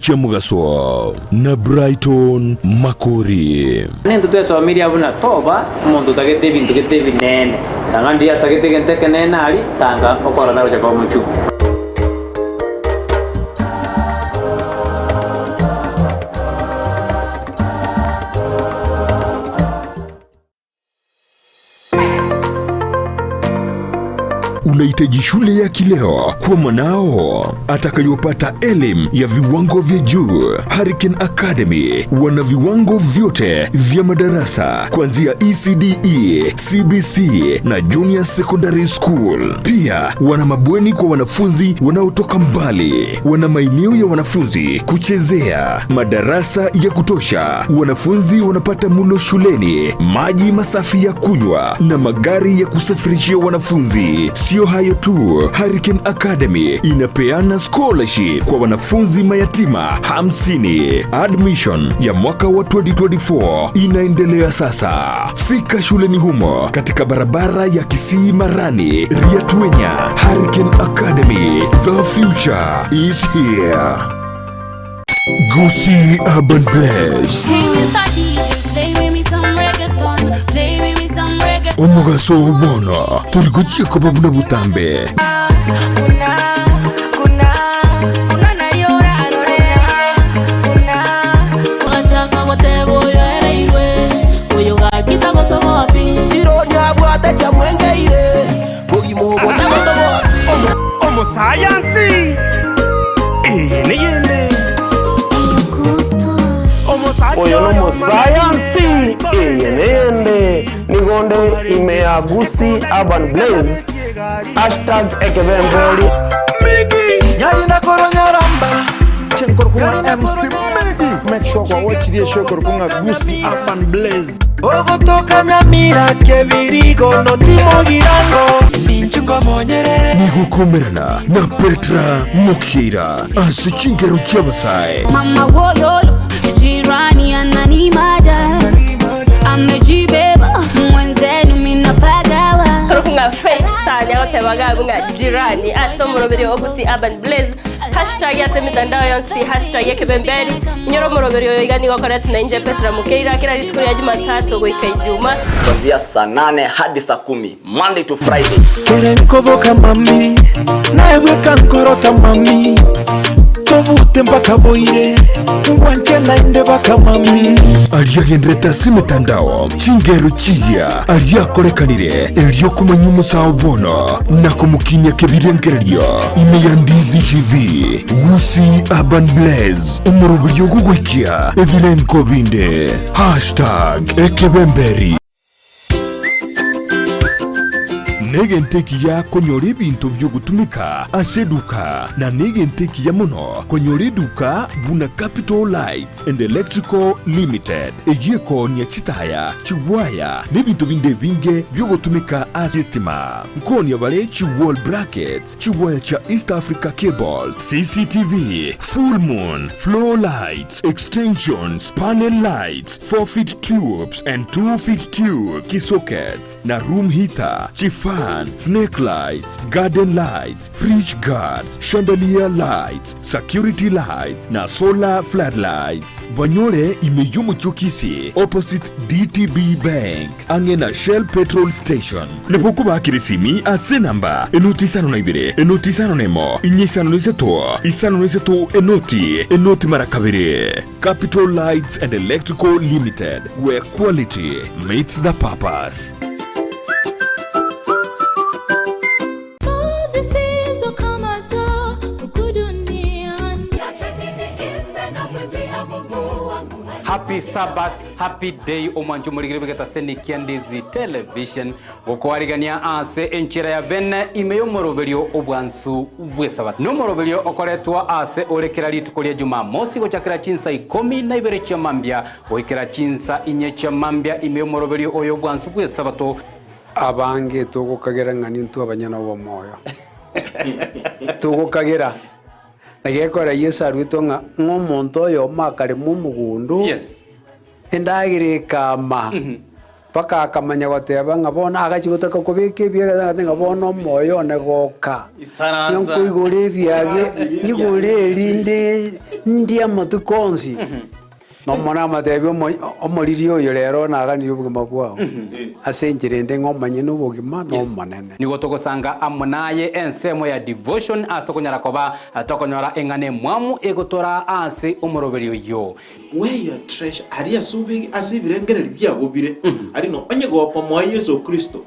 Chiamogaso na Brighton Makori. Nintwe twesomirie buna toba omonto otagete ebinto gete ebinene, tanga ndiria atagete egento ekenene aria, tanga okorora tagocha koba omochungu. Unahitaji shule ya kileo kwa mwanao atakayopata elimu ya viwango vya juu. Hurricane Academy wana viwango vyote vya madarasa kuanzia ECDE, CBC na Junior Secondary School. Pia wana mabweni kwa wanafunzi wanaotoka mbali, wana maeneo ya wanafunzi kuchezea, madarasa ya kutosha, wanafunzi wanapata mulo shuleni, maji masafi ya kunywa na magari ya kusafirishia wanafunzi. Sio hayo tu, Hurricane Academy inapeana scholarship kwa wanafunzi mayatima 50. Admission ya mwaka wa 2024 inaendelea sasa. Fika shuleni humo katika barabara ya Kisii Marani, Riatuenya. Hurricane Academy, the future is here. Gusii Urban Blaze. Hey, Mr. DJ, play with me some reggaeton. Play with me some reggaeton. Omogaso obono tori gochia koba buna botambe. Ogachaka goteba oyo ereirwe, oyo gaki tagotoboa pi. Omosayansi eye neyende Oyo nomosayansi eye neyende nigonde ime ya Gusii Urban Blaze hashtag ekebembori. Chenkorokung'a MC Miggy Make sure kwa watch the show korokung'a Gusii Urban Blaze. Ogotoka Nyamira Kebirigo notimogirango Nigukomerana na Petra Mukira ase chingero chi'abasae. Mama wololo, jirani ananimada, amejibeba mwenzenu minapagawa. Kunga Faith Star nyagotebaga bunga jirani ase omoroberi o Gusii Urban Blaze hashtag ase emitandao yonsi pi hashtag ekebemberi inyore omoroberi oyo iga nigo okoretwe na inche Petra Mukeira kera rituko ria Jumatatu goika Ijuma. Kuanzia saa nane hadi saa kumi Monday to Friday. Kere nkoboka mami naebweka nkorota mami tobute mpaka boire ngwanche naende baka mami Aria agenderete ase emetandao chingero chiya aria akorekanire erio komanya omosao bono na komokinia kebirengererio ime ya Ndizi TV Gusii Urban Blaze omoroberio ogogoikia ebirengo binde hashtag ekebemberi. Negento ekiya konyora ebinto biogotumeka ase eduka, na negento ekiya mono konyora eduka buna Capital Lights and Electrical Limited, eyio ekoonia chitaya, chiwaya, na ebinto binde ebinge biogotumeka ase estima. Nkoonia bare chi wall brackets, chiwaya chia East Africa Cable, CCTV, full moon, floor lights, extensions, panel lights, 4 feet tubes and 2 feet tube, key sockets, na room heater, chifan, snake lights, garden lights, fridge guards, chandelier lights, security lights na solar floodlights. Banyore ime y'omochie opposite DTB Bank ang'e na Shell petrol station. Nabo okobakera esimi ase enamba enoti isano na ibere enoti isano na emo inye isano na isato isano na isato enoti enoti mara kabere. Capital Lights and Electrical Limited, where quality meets the purpose. Happy Sabbath, happy day omwancho morigere bigeta senikia ndizi television gokoarigania ase enchera ya bene ime y'omoroberio obwansu bw'esabato n'omoroberio okoretwa ase orekera rituko ria jumamosi gochakera chinsa ikomi na ibere chia mambia goikera chinsa inye chia mambia ime y'omoroberio oyo obwansu bw'esabato Abange togokagera ng'a nintwe abanyene obomoyo. Togokagera. Na gekora Yeso aruetwe ng'a ng'a omonto oyomo akarema omogondo, Yes. endagera ekama. Mpaka akamanya goteba ng'a bono agachia gotaka kobeka ebiage agateba ng'a bono omoyo one goka, Isaransa. nkoigora ebiage, nyigore erinde ndie amatuko onsi. Na Omonene amatebia omo- omoriri oyo rero naganirie obogima bwao, ase enchera ende ng'a omanye na obogima na Omonene. Nigo togosanga amo naye ensemo ya devotion ase tokonyara koba tokonyora eng'ana emwamu egotoraa ase omoroberi oyio. Where your treasure, aria ase obe ase ebirengererio biago bire, aria ng'a onye gokomoa Yeso Kristo,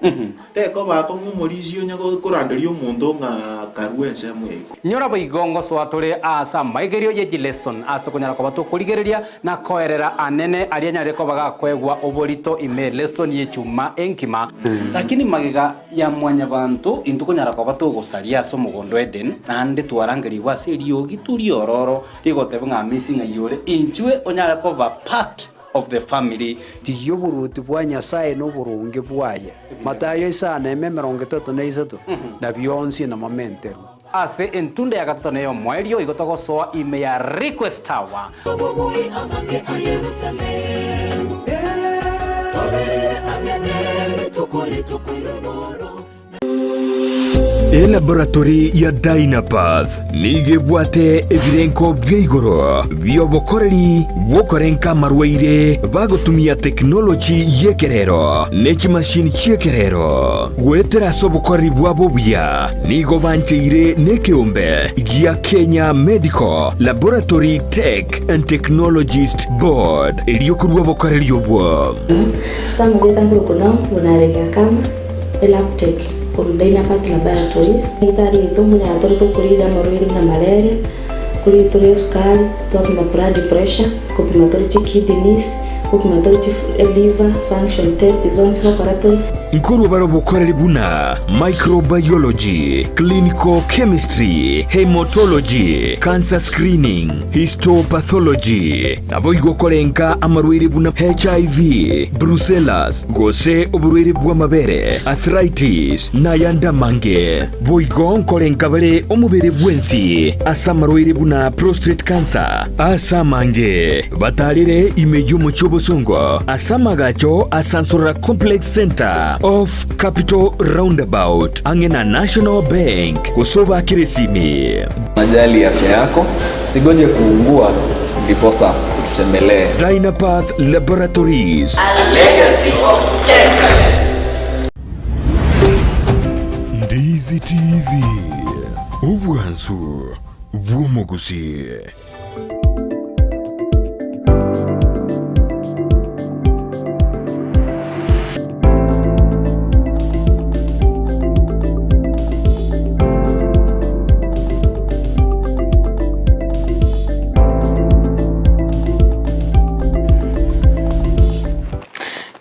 tekoba akong'u omorisia onye koranderia omonto ng'a karue ensemo ya igoro. Nyora boigo ngosoa tore aase amaigerio ye chileson ase tokonyara koba tokorigereria na koerera anene aria anyarire koba gakoegwa oborito ime elesson y'echuma enkima. Lakini magega ya mwanyabanto intwe konyara koba togosaria ase omogondo o Eden, naende twarangerigwe ase eriogi riororo rigoteba ng'a amisi ng'ai ore, inchwe onyare koba part of the family. Rigia oboruoti bwa Nyasae na oboronge bwaye, Matayo isano eme 33, na bionsi namamenterwe. Ase entunda ya gatato na ey'omoerio igo togosoa ime ya Request Tower. Obobui amange a Yerusalemu, toberere ang'e nerituko rituko ri'omoro. Elaboratory ya Dynapath nigo ebwate ebirenko bia igoro bi'obokoreri bw'okorenka amarwaire bagotumia tekinoloji y'ekerero ne chimashini chi'ekerero. Goetera ase obokoreri bwabo obuya nigo bancheire nekeombe gia Kenya Medical Laboratory Tech and Technologist Board erio korua obokoreri obwo. Samugweta nkorokwa nao buna Akama. Elabtech, korwa Dynapath Laboratories. Daktari oito mbuna tore tokorigereria amarwaire buna malaria, korigereria tore esukari, twapima blood pressure, kopima tore chikidneys, kopima tore chi liver function test zonsi gokora tore. Nkorwa bare obokoreri buna microbiology, clinical chemistry, haematology, cancer screening, histopathology, naboigo korenka amarwaire buna HIV, brucellas, Gose oborwaire bw'amabere, arthritis, na ayande amange. Boigo nkorenka bare omobere bwensi ase amarwaire buna prostate cancer. Ase amange batarire ime y'omochie obosongo ase amagacho a Sansorora Complex Centre off Capital Roundabout ang'e na National Bank gose obakere esimi. Unajali afya yako, usigoje kuugua ndiposa ututembelee. Dynapath Laboratories. A legacy of excellence. Ndizi TV, obwansu bw'omogusii.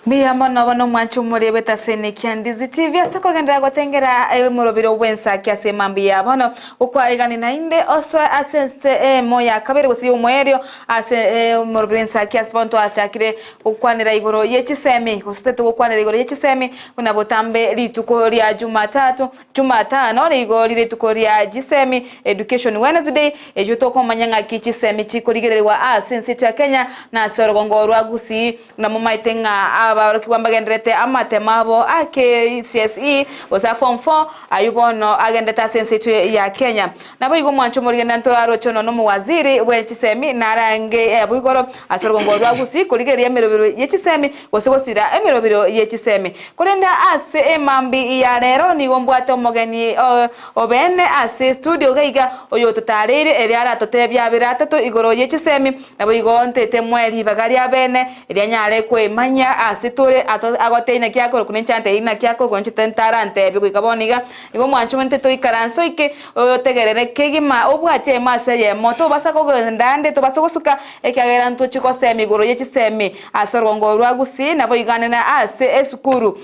Mbuya mono bono omwanche omorebe tasene kia Ndizi TV ase kogenderera gotengera omorobiro bw'ensaki ase emambia ya bono. Gokwarigani naende osoe ase ense eyemo ya kabere gose y'omoerio ase omorobiro ensaki ase bono twachakire gokwanera igoro ye chisemi gose tete gokwanera igoro ye chisemi buna botambe rituko ria Jumatatu Jumatano nigo rire rituko ria chisemi Education Wednesday eyio tokomanya ng'aki chisemi chikorigererigwa ase ense yaito ya Kenya na ase orogongo rwa Gusii Buna momaete ng'a abarokigwa mbagendererete amatemo abo a KCSE gose a form 4 ayio bono agenderete ase ense yaito ya Kenya. Naboigo omwancho omorigena ntoraroche ono nomowaziri bwe chisemi narange abwo igoro ase orogongo rwa Gusii korigereria emerobero ye chisemi gose gosira emerobero ye chisemi. Korende ase emambi ya rero nigo mbwate omogeni obeene ase studio iga iga oyototareire erio aratotebie abere atato igoro ye chisemi Naboigo ntete moe ribaga ri'abeene, erio anyare kwemanyia ase tore, agoteebie naki akorokwa, na inche anteebie naki akorokwa, inche taranteebie goika bono iga. Igo omwancho one toikaranse oike, oyotegerere kegima, obwatie eyemo ase eyemo, tobasa kogenda ande, tobasa gosuka, ekiagera ntochie gosema igoro ye chisemi ase orogongo rwa Gusii, naboigo anene ase esukuru.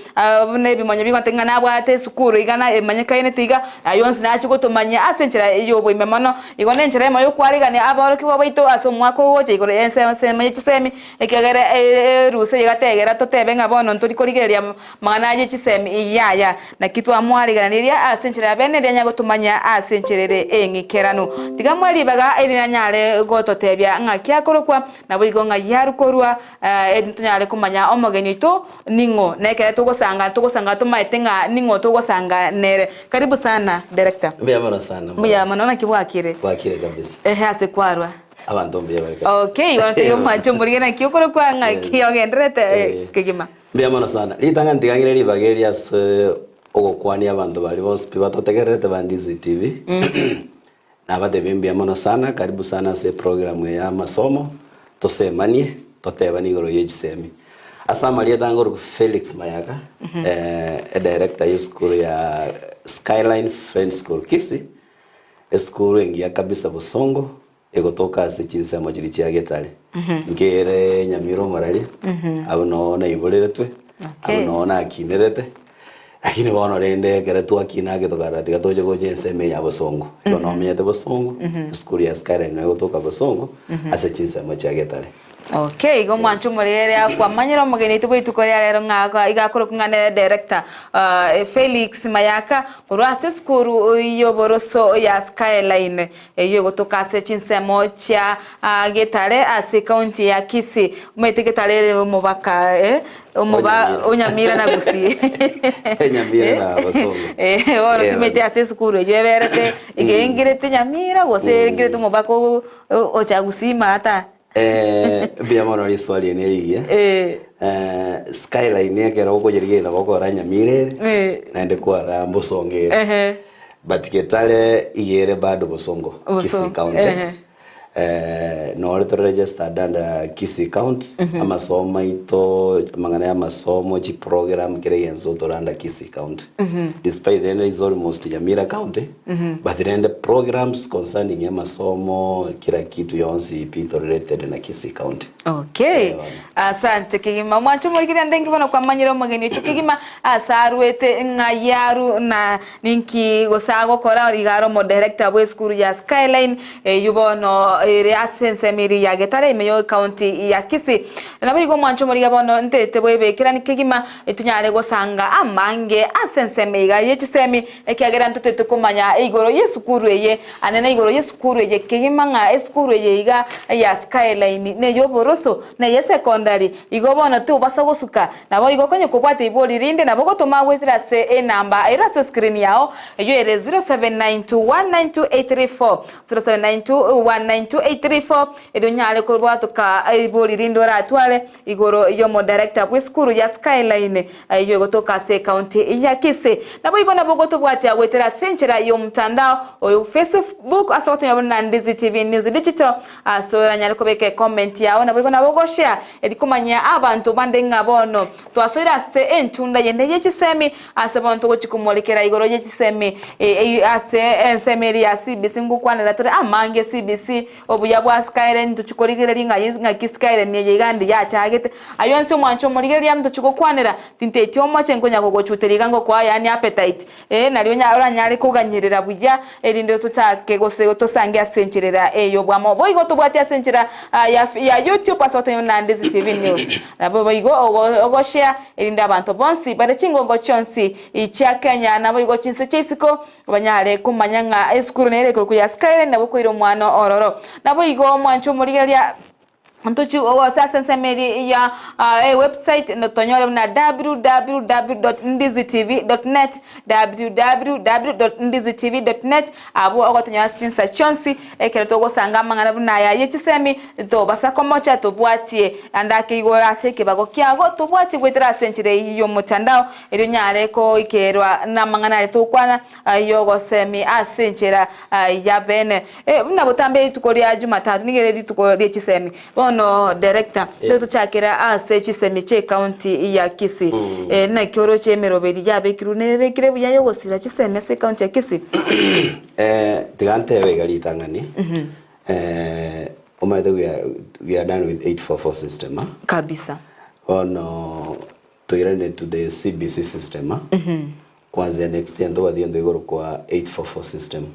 Buna ebimonyo bigontebia ng'a nabwate esukuru iga na emanyekainete iga, ayio onsi nachie gotomanyia ase enchera y'oboime mono. Igo nenchera eyemo y'okwarigania aborokigwa baito ase omwaka ogocha igoro y'ensemo ye chisemi, ekiagera erusa eye gategera. totebe ng'a bono ntori korigereria mang'ana aye chisemi yaya. Naki twamoariganirie ase enchera ya bene eria anyare gotomanya ase enchera ere eng'ikeranu. Tiga moe ribaga erinde anyare gototebia ng'aki akorokwa, naboigo ng'ai arukorwa, erinde tonyare komanya omogeni oito ning'o. Na ekero togosanga, togosanga tomaete ng'a ning'o togosanga nere. Karibu sana Director. Mbuya mono sana. Mbuya mono, naki bwakire? Bwakire kabisa. Ehe ase kwarwa. Abanto mbuya bare kabisa. Okay, bono tiga omwanche omorige naki okorokwa ng'aki ogendererete kegima. Mbuya mono sana. Ritang'ani tiga ng'ire ribaga eri ase ogokwania abanto baria bonsi pi batotegererete ba Ndizi TV. Nabatebie mbuya mono sana, karibu sana ase eprogram eye ya amasomo, tosemanie, totebanie igoro ye chisemi. Ase amarieta angoruku Felix Mayaka, eh, edirector ye esukuru ya Skyline Friends School Kisii, esukuru engiya kabisa Bosongo, Egotoka ase chinsemo chiria chia Getare, nkere Nyamira omoraria, abwo noo naiboreretwe, abwo noo nakinerete, lakini bono rende ekero twakina ake tokarora tiga toche gocha ensemo eye ya Bosongo. Igo nomenyete Bosongo, esukuru ya Skyline noo egotoka Bosongo, ase chinsemo chia Getare. Okay, igo mwanche omorere akwamanyera omogeni oito bw'rituko ria rero ng'a iga akorokwa ng'a nere director Felix Mayaka korwa ase esukuru y'oboroso ya Skyline. Eyio egotoka ase chinsemo chia Getare ase ekaunti ya Kisii. Omanyete Getare ere omobaka eh, omoba O o Nyamira na Gusii. Nyamira na Bosongo. Eh, bono Eh, timanyete ase esukuru eyio eberete iga engerete Nyamira gose engerete omobaka o ocha Gusii maata. Eh, mbuya mono riswali eri nerigiya. Eh. Eh, skyline ekero okoyerigereria nabo okora Nyamira ere, Eh. naende kwara Bosongo ere. Ehe. But Getare iga ere bado Bosongo, Kisii Bosongo, County. ehe. Eh, nore tore registered under Kisii County, amasomo aito, amang'ana ya amasomo, chiprogram, kera egento tore under Kisii County. Despite rende is almost Nyamira County, but rende programs concerning amasomo, kera kitu yonsi pi tore related na Kisii County. Okay. Asante kegima. Mwanche omorikire ande nki bono kwamanyire omogeni oito kegima ase arwete ng'ai aru na ninki gose agokora iga are omodirector bwe esukuru ya Skyline eywo bono ere ase ensemo eria ya Getare ime ye county ya Kisii. Naboigo mwanche omorigia bono ntete bwebekerani kegima tonyare gosanga amange ase ensemo iga ye chisemi ekiagera ntotete komanya igoro y'esukuru eye ane na igoro y'esukuru eye kegima ng'a esukuru eye iga ya Skyline ney'oboroso na ey'esekondari igo bono tobasa gosuka Naboigo konya kobwate ibori rinde nabo gotoma goetera ase enamba ere ase screen yao, eyio ere 0792192834, 0792192834, erio onyare kobwatoka ibori rinde oratware igoro y'omodirector bw'esukuru ya Skyline eyio egotoka ase ecounty ya Kisii. Naboigo nabo gotobwatia goetera ase enchera y'omotandao oyo Facebook ase ogotonya buna Ndizi TV News Digital Ase oranyare kobeka ecomment yao naboigo nabo ogoshare eri komanyia abanto bande ng'a bono twasoire ase entunda yende ye chisemi ase bono togochi komorekera igoro ye chisemi ase ensemo eria ya CBC ngokwanera tore amange CBC obuya bwa Skyline ntochi korigereria ng'a ng'aki Skyline eye iga ndi yachagete aywo onsi omwancho omorigereria ntochi gokwanera tinteti omoche nkonya gogochuteria iga ngokoa yaani appetite Ee, nario oranyare koganyerera buya, erinde tochake gose tosange ase enchera ey'obwamo. Boigo tobwate ase enchera ya YouTube ase ogotonya buna Ndizi TV News. Nabo boigo ogoshare erinde abanto bonsi bare chingongo chionsi chia Kenya naboigo chinse chia isiko banyare komanya ng'a esukuru nere ekorokwa ya Skyline nabo koira omwana ororo. Naboigo omwanche omorigereria Ntochi gose ase ensemo eria ya ewebsite tonyore buna www.ndizitv.net, www.ndizitv.net, abwo ogotonyora chinsa chionsi ekero togosanga amang'ana buna aya ye chisemi tobasa komocha tobwatie ande ake igoro ase ekebago kiago tobwatie goetera ase enchera eyio y'omotandao erio onyare koikerwa namang'ana aria togokwana y'ogosemi ase enchera ya bene. Buna botambe rituko ria Jumatatu nigo ere rituko rie chisemi. Bono director, Yes. tochakere ase chisemi chie county ya Kisii. Naki oroche emeroberi yabekirwe nebekire buya yogosira chisemi ase ecounty ya Kisii? Tiga ntebe iga ritang'ani, omanyete we are, we are done with 844 system ah. Kabisa. Bono toirane to the CBC system ah. Kwanzia next year ntobwate egento gekorokwa 844 system.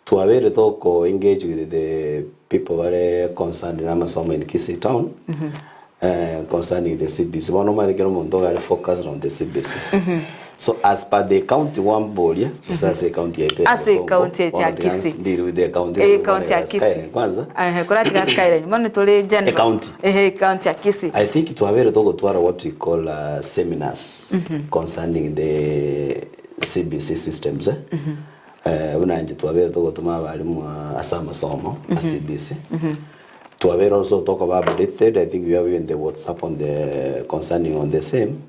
Twabeire toko engage with the people bare concerned na amasomo in Kisii town. Eh, concerning the CBC bono omanyete kera omonto iga are focused on the CBC so as per the county gwamboria gose ase ecounty yaito ya Ase Bosongo, ecounty yaito ya bono tiga Kisii. deal with the county Eh, county ya Skyline Kisii. kwanza Ehe, koratiga Skyline bono tore general Ecounty. Ehe, county ya Kisii. I think twabere togotwara what we call seminars concerning the CBC systems eh? Eh, buna inche twabere togotoma abarimu ase amasomo a CBC Twabeire also tokoba updated, I think we have even the WhatsApp on the concerning on the same.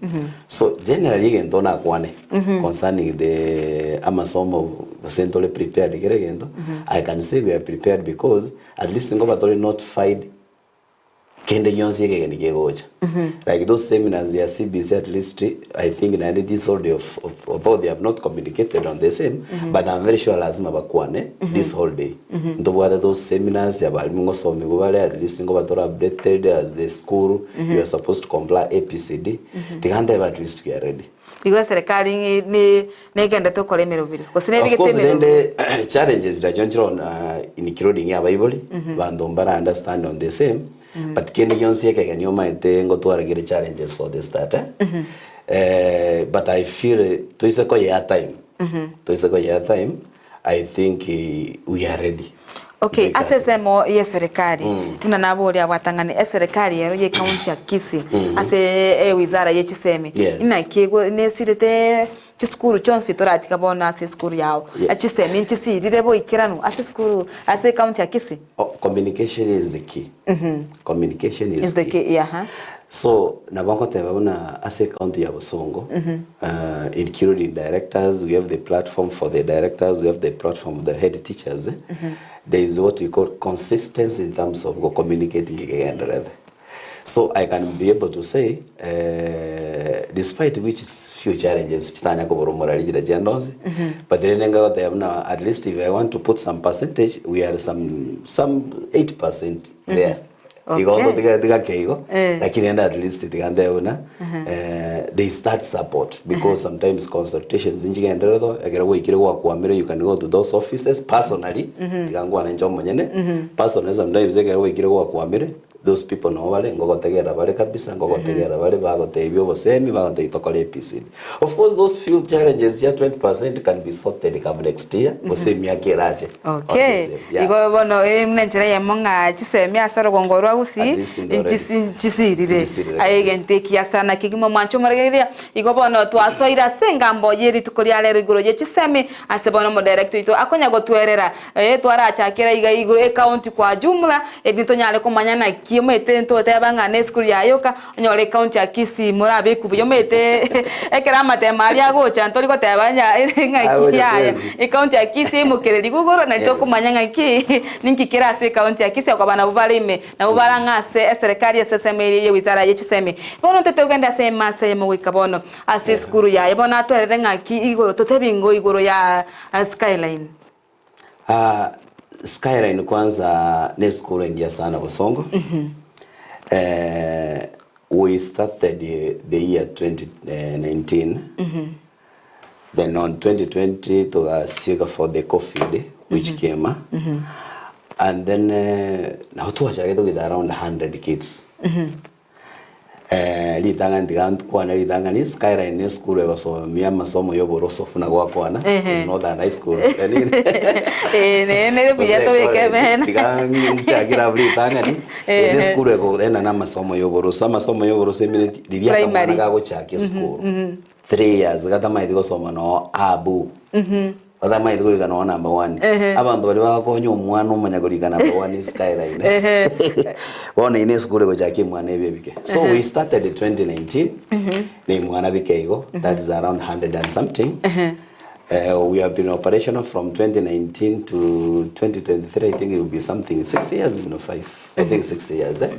So generally egento nakwane concerning the amasomo gose ntore prepared kera egento, I can say we are prepared because at least nkoba tore notified kende gionsi ekegeni kegocha. Like those seminars ya CBC at least I think naende this whole day of, of, although they have not communicated on the same but I'm very sure lazima bakwane this whole day. Ntobwate those seminars abalimu ngosomigwa bare at least ngoba tore updated as the school you are supposed to comply ABCD tiga ntebe at least we are ready. Igo eserekari ng'i ne negendete gokora emerobiri gose Of nebegete course emerobiri. rende challenges nachio nchire on including abaibori banto mbara understand on the same but kende gionsi ekegeni omanyete ngotwara kere challenges for the start eh, but I feel toise koyea time toise koyea time I think we are ready. Okay, ase ensemo y'eserekari, buna naboria abwatang'ani, eserekari ero y'ecounty ya Kisii ase ewizara ye chisemi, Yes. inaki ego nesirete chisukuru chionsi toratiga bono ase esukuru yao, Yes. chisemi nchisirire boikeranu ase esukuru ase ecounty ya Kisii? Oh, communication is the key. Communication is, Is the key, yeah, huh? So nabo ngoteba buna ase ecounty ya Bosongo including directors, we have the platform for the directors, we have the platform of the head teachers, there is what we call consistency in terms of go communicating kegenderete. So I can be able to say despite which few challenges chitanya kobora omorari chira chianda onsi, but rende ngagoteba buna at least if I want to put some percentage, we are some some 8% there. Igo Okay. tiga tiga keigo Eh. lakini enda at least tiga ntebe buna eh, they start support because sometimes consultations nchigenderere tho ekero gwaikire gwakwamire you can go to those offices personally tiga nkwane inche omonyene personally sometimes ekero gwaikire gwakwamire those people nabo bare ngogotegerera bare kabisa ngogotegerera bare bagotebia obosemi bagotebia tokore ABCD of course those few challenges ya 20% can be sorted come next year gose emiaka erache on the Okay. same. Yeah. Igo bono ere buna enchera eyemo ng'a chisemi ase orogongo rwa Gusii At least inde already. nchisirire. Nchisirire Aye kabisa. egento ekiya sana kegima mwanche omoregereria. Igo bono twasoire ase engambo ye rituko ria rero igoro ye chisemi ase bono omodirector oito akonya gotwerera eh twarachakera iga igoro ecounty kwa jumla erinde tonyare komanya naki omanyete ntoteba ng'a ne esukuru yaye yoka onyore ecounty ya Kisii morabeku buya omanyete ekero amatemo aria agocha ntori goteba nya ng'aki Agocha yaya twensi. ecounty ya Kisii emokereri igoro nari tokomanya ng'aki ninki kere ase ecounty ya Kisii okoba nabo bare ime nabo bare ang'e ase eserekari ase esemo eria ye wizara ye chisemi. Bono ntete togende ase emasa eyemo goika bono ase esukuru yaye bono atwerere ng'aki igoro totebi ng'o igoro ya Skyline. Ah, Skyline kwanza ne school engiya sana Bosongo. Eh, we started the year 2019. Then on 2020 tugasieka for the COVID which came. ah. And then eh, nabo twachagete togita around 100 kids. Eh, ritang'ani tiga nkwane ritang'ani Skyline ne esukuru egosomia amasomo ya oboroso buna gwakwana Ehe. it's not an high school yani Eh, ne nere buya Gose tobeke college. mena. Tiga nchakire abwo ritang'ani Ehe. ere esukuru ekoenda na amasomo ya oboroso amasomo ya oboroso emineti riria akamwana Primary. gagochaka esukuru 3 years gatamaeti gosoma noo abu batamaeti korika noo number one Ehe. abanto baria bagokonya omwana omanya korika number one skyline Ehe. bono ine esukuru egochaka emwana ebe ebike so we started in 2019 na emwana bike igo that is around 100 and something Uh, we have been operational from 2019 to 2023 i think it will be something six years no five i think six years eh?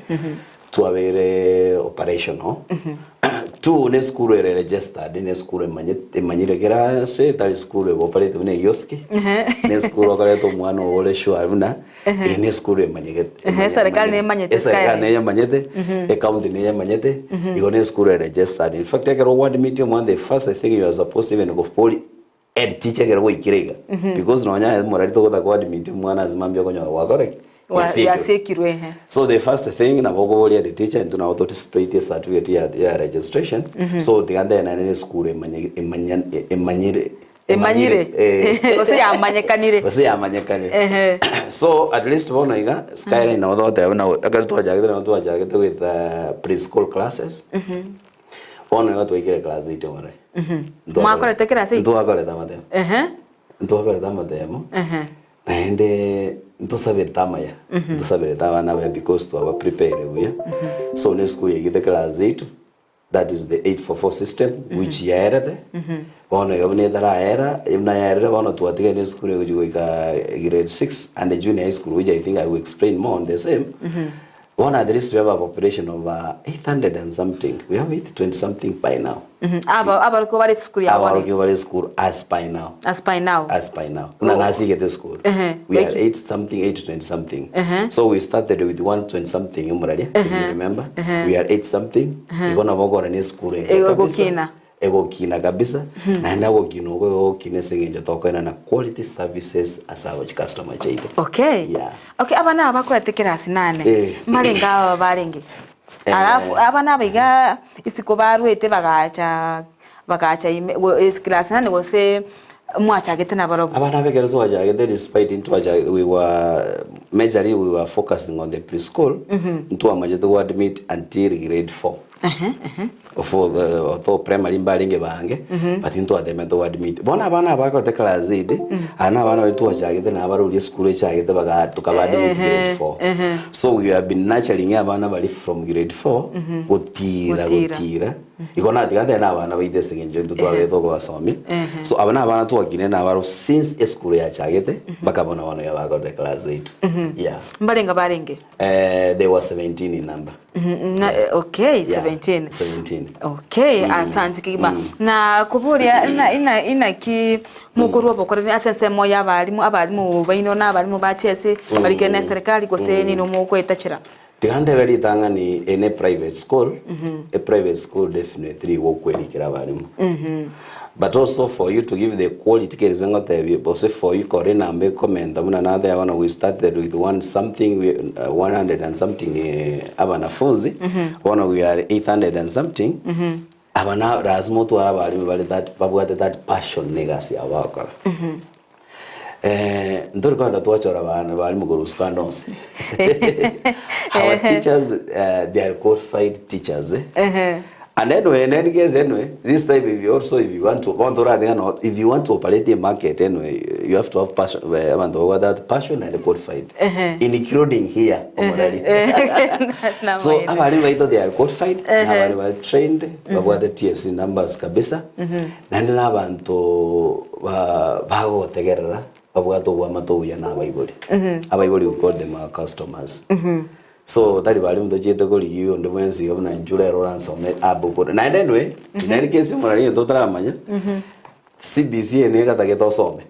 twabere operational two ne school ere registered ne school emanyire kera se tari school ego operate buna egioski ne school okoreta omwana ore sure buna eye ne school emanyegete Ehe, serikali nemanyete eserikali Skyline. neyemanyete ecounty neyemanyete igo ne school ere registered in fact ekero gwadmit omwana the first thing you are supposed to even go poli head teacher ekero gwaikire iga because nonya morari togotaka kwadmit omwana ase mambia okonyora gwakora ki? Wa- Yasiekirwe. Yasiekirwe ehe. So the first thing nabo okoboria the teacher intwe nabo todisplay certificate ya, ya registration. So tiga ntenane na esukuru emanye emanye emanyire Emanyire. Eh. Gose yamanyekanire. Gose yamanyekanire. Ehe. So at least bono iga Skyline nabo togoteba buna ekero twachagete nabo twachagete with preschool classes. Bono iga twaikire class eight omorero. Mwakorete class eight? Ntwakorete amatemo. Ehe. Ntwakorete amatemo. Ehe. Naende ntosaberete amaya, ntosaberete abana abaya because twaba prepare buya. So ne esukuru yaigete class eight, that is the 844 system which yaerete. Bono iga buna etaraera, buna yaerire bono twatigaire na esukuru egochia goika grade six and junior high school which I think I will explain more on the same. Bono at least we have a population of 800 and something, we have 820 something by now. Aba abarokigwa bare esukuru ya bono. Abarokigwa bare esukuru as by now. As by now. As by now. Buna nasigete esukuru. We are 8 something, 820 something. So we started with 120 something omorari, if you remember. We are 8 something. Igo nabo okora na esukuru engiya kabisa. Egokina. Egokina kabisa. Naende ogokina okwo egokina ase eng'encho tokoenana quality services ase aba chicustomer chiaito. Okay. Yeah. Okay, abana aba bakorete kerasi nane. Mbarenge aba barenge. Alafu abana aba iga isiko barwete bagacha bagacha ime class nane gose mwachagete nabarobwo. Abana aba ekero twachagete despite ntwachagete we were majorly we were focusing on the preschool ntwamachete go admit until grade four. For the although primary mbarenge bange but ntwatemete go admit. Bono abana aba bakorete class eight aya na abana baria twachagete nabo baroria esukuru echagete baga tokaba admit grade four. So we have been nurturing abana baria from grade four gotira Gotira. gotira igo natiga ntari na abana baito ase eng'encho intwe twabete okobasomia. So aba na abana twakine nabaro since esukuru yachagete mpaka bono bono iga bakorete class eight. Yeah. Mbarenge barenge? They were 17 in number. Na, okay, Yeah, 17. 17. Okay, asante kegima. Na koboria ina ina inaki mokorwa obokoreri ase ensemo ya abalimu abalimu baino na abalimu ba TSC barikire na eserikali gose nino mogoetachera. Tiga ntebe ritang'ani in a private school, a private school definitely igo okwerikera abalimu. But also for you to give the quality kerese ngotebie gose for you kore enamba ekomenta buna nateba bono we started with one something we, 100 and something abanafunzi bono we are 800 and something aba na lazima otware abalimu bare that babwate that passion na egasi yabo bagokora. Ntori kogenda twachora abana balimu korwa isiko ande onsi our teachers they are qualified teachers eh. And anyway, in any case, anyway, this time if you also if you want to want to run, no, if you want to operate a market anyway, you have to have passion. eh, Abantu babwate that passion and qualified, including here omorari. So abarimu baito they are qualified, na abari ba trained, babwate TSC numbers kabisa. Naende na abanto ba bagotegerera babwate obwamate obuya na abaibori. Abaibori we call them our customers. So tari baria ntochiete korigia onde bwensi iga buna inche rero oransome abukure. Naende anyway, naende kesi omorari egento otaramanya, CBC eye nigo egatagete osome.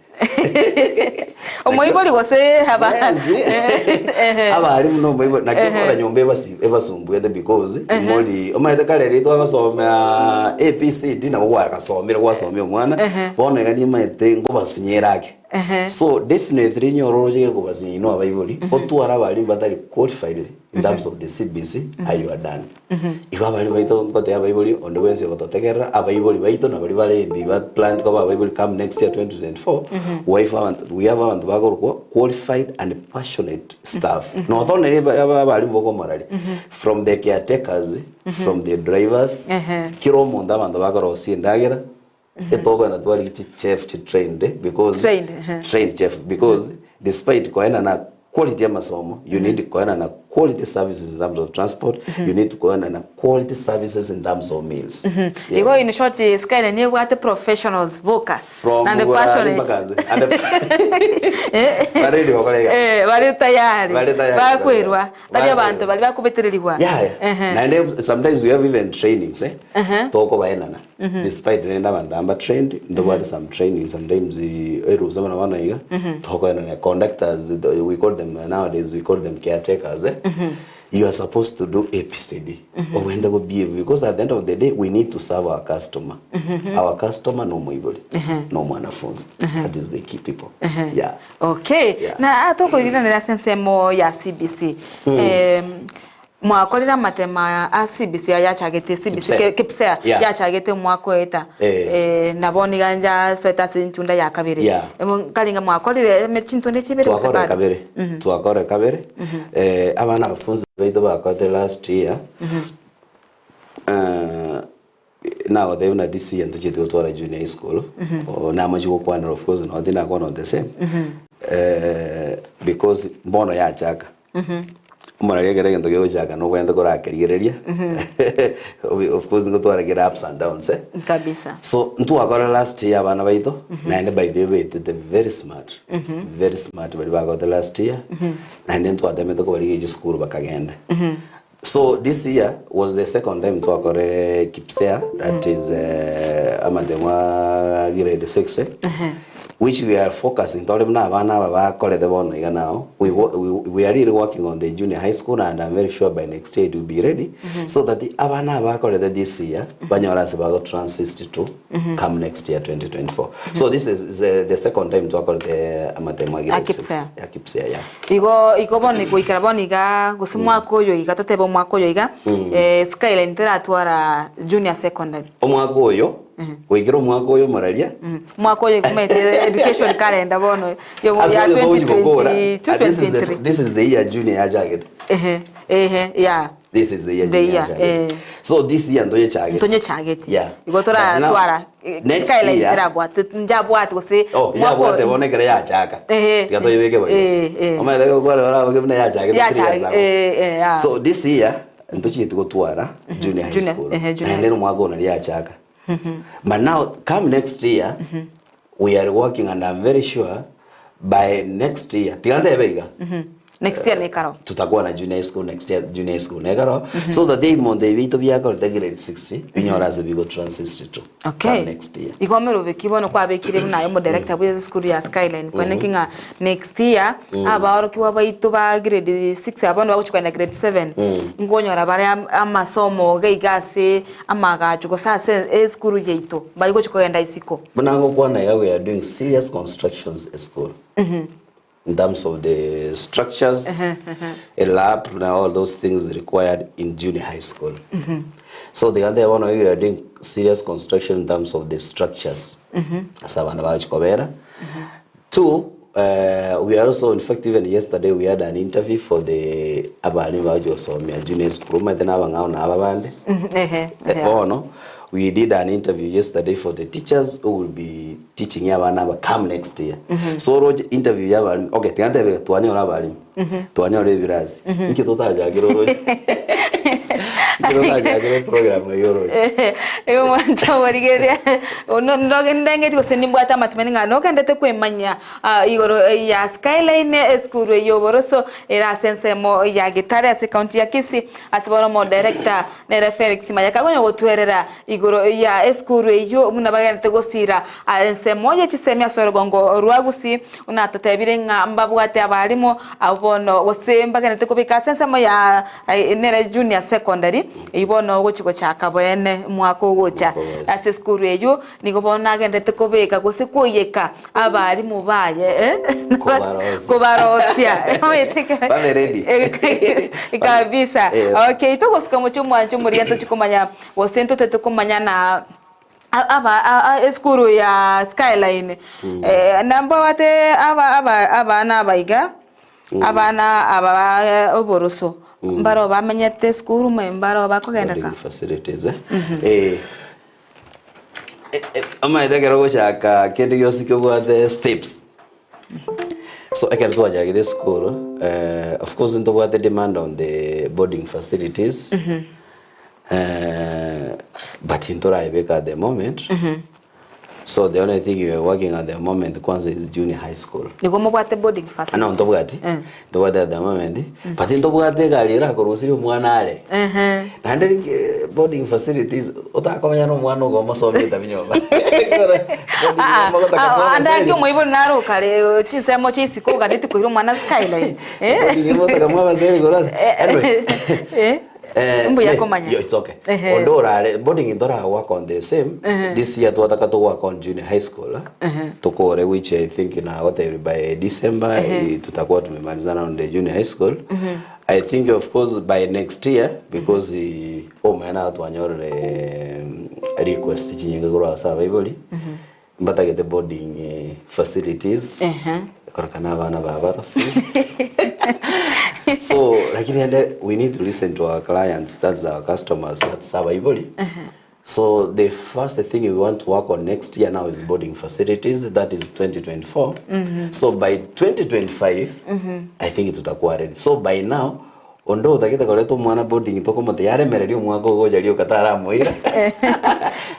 Omoibori gose aba Yes. Abarimu na omoibori naki okora nyomba ebasi ebasumbuete because mori omanyete kare riria twagosomea ABCD nabo gwagasomire gwasomia omwana bono iga nimaete nkobasinyera ake. So definitely nyore oroche gekobasinya inwe abaibori otware abarimu batari qualified in terms of the CBC aye you are done. Igo abarimu baito ngotebia abaibori onde bwensi ogototegerera abaibori baito nabari bare in ba plan koba abaibori come next year 2024 wife abanto we have abanto bakorokwa qualified and passionate staff. Notonere abarimu bokomorari from the caretakers from the drivers kera omonto abanto bakorosia endagera Etokogenda twarigia chi chef chi trained because Trained, ehe. trained chef because despite koena na quality ya masomo you need koena na quality services in terms of transport you need koena na quality services in terms of meals. Yeah. Igo in short Skyline nebwate professionals boka From and where passionate. mpaka nse. And baredi gokora egasi. Eh, bare tayari. Bare tayari Bakwerwa. gokora egasi. Tari abanto bari bakobetererigwa. Yeah, yeah. Ehe. Naende sometimes we have even trainings eh. Ehe. Tokobaenana. Despite rende abanto aba trained, ntobwate some training sometimes erusa buna bono iga, tokoenana conductors we call them nowadays we call them caretakers eh. You are supposed to do ABCD. Obwenerete go behave because at the end of the day we need to serve our customer. Our customer no omoibori, no omwanafunzi. That is the key people. Yeah. Okay. Yeah. Na ah, tokoiriranera ase ensemo ya CBC. Em, mwakorire amatema a CBC aya yachagete CBC Kipsea. ke- Kipsea Yeah. yachagete omwaka oeta. Eh. Eh, nabo niga njasoete ase enchunda ya kabere. Yeah. Emo nkaringa mwakorire eme chintunda echi ibere gose Twakore bado? kabere. Twakore kabere. Eh, abanafunzi baito bakorete last year. Eh, nagotebia buna this year ntochiete gotwara junior high school. O, namachi gokwanera of course nonye tindakwana on the same. Eh, because mbono yachaka. Omorari ekero egento kegochaka nobwenerete korakerigereria. Of course ngotwara kere ups and downs eh. Kabisa. So ntwakora last year abana baito naende by the way baetete very smart. Very smart baria bagote last year. Naende ntwatemete kobarigia chisukuru bakagenda. So this year was the second time twakore Kipsea that is amatemo a grade 6 eh? Which we are focusing tore buna abana aba bakorete bono iga nao we, we, we are really working on the junior high school and I'm very sure by next year it will be ready so that the abana aba bakorete this year banyora ase bago transit to come next year 2024 so this is, is the second time twakorete amatemo a grade 6 Kipsea. ya Kipsea yeah. Igo igo bono goikera bono iga gose omwaka oyo iga totebe omwaka oyo iga eh, Skyline teratwara junior secondary. Omwaka oyo goikera omwaka oyo omoraria Omwaka oyo ikomete education calendar bono yo Ase ya oyo togochi gokora, 2022 ah, this is the, 2023. this is the year junior yachagete Ehe, ehe, yeah. this is the year The junior year, yachagete eh. so this year ntoyechagete Ntoyechagete. yeah Igo But now, toratwara next Skyline year terabwate njabwate gose oh yabwate bono ekero yachaka Ehe. tiga toyebeke boigo Eh, eh. omanyete gokwana baraboke buna yachagete 3 years Yachagete, ago eh, eh, yeah. so this year ntochieti gotwara junior high Junior, school ehe, junior naende high omwaka ono riachaka but now come next year we are working and I'm very sure by next year tiga ntebe iga Next year nekaro. tutakuwa na junior high school next year junior high school nekaro so that they monde ebinto biakorete grade 6 binyora ase bigo transit to Okay. come next year Igo omerobeki bono kwabekire buna aye omodirector bwe esukuru ya Skyline kwene ki ng'a next year abaorokiwa baito ba grade 6 aba bono bagochi kogenda grade 7 nkonyora bare amasomo iga iga ase amagacho gose ase esukuru yaito bari gochi kogenda isiko. Buna ngokwana iga we are doing serious constructions e school in terms of the structures a lab and all those things required in junior high school so the other one we are doing serious construction in terms of the structures ase abana bagochi kobera two we are also in fact even yesterday we had an interview for the abalimu bagochi gosomia junior school omanyete na abang'ao na aba bande Ehe, ehe. Bono we did an interview yesterday for the teachers who will be teaching abana aba come next year so roche interview ya abalimu okay tiga ntebe twanyora abalimu twanyora ebirasi inki totachakire oroche inki totachakire program eyo oroche Igo mwancha origereria ono ndoge ndengeti gose nimbwate amatumani ng'a nogendete kwemanya ah, igoro ya Skyline esukuru eye oboroso ere ase ensemo ya Gitare ase ekaunti ya Kisii ase bono omodirector nere Felix Mayaka akonya gotwerera igoro ya esukuru eyio buna bagenderete gosira ah, ensemo ye chisemi ase orogongo rwa Gusii buna atotebire ng'a mbabwate abalimu abwo bono gose mbagenderete kobeka ase ensemo ya nere junior secondary eyio bono ogochi gochaka bwene omwaka ogocha ase esukuru eyio nigo bono nagenderete kobeka gose koiyeka abalimu baye eh, Kobarosia. kobarosia Omanyete Babe ready. kabisa Eh. okay togosika mochie omwancho omoria ntochi komanya gose ntotete komanya na aba esukuru ya Skyline eh, nambawate aba aba abana abaiga abana aba ba oboroso mbaro bamenyete esukuru mwe mbaro bakogenda ka Boarding facilities eh eh eh, omanyete ekero ogochaka kende gionsi kebwate steps so ekero twachakire esukuru eh, of course ntobwate demand on the boarding facilities eh, but ntoraibeka at the moment so the only thing we are working at the moment kwanza is junior high school nigo mobwate boarding Ah, no facilities ntobwati ntobwate at the moment but ntobwate egari erakorusiria omwana are Ehe. naende rinki- Boarding facilities otakomenya na omwana ogo omosomie etabi nyomba. Andaki omoibori naro okare chinsemo chia isiko oganeti koira omwana skyline. Boarding mogotaka mwabaseri igoro ase. Anyway. Mbuya komanya. Yo, it's okay. Ehe. Onde orare boarding ntora work on the same. This year twataka to work on junior high school. Tukore which I think na gotebirie by December tutakuwa tumemalizana on the junior high school. I think of course by next year because omanye naro twanyorire request chinyinge korwa ase abaibori mbatagete boarding facilities korokana abana ba barosire so lakini rende we need to listen to our clients that's our customers that's abaibori So the first thing we want to work on next year now is boarding facilities that is 2024 so by 2025 I think tutakuwa ready so by now onde otagete koreta omwana boarding tokomotebia aremererie omwaka ogocha rioka taramoira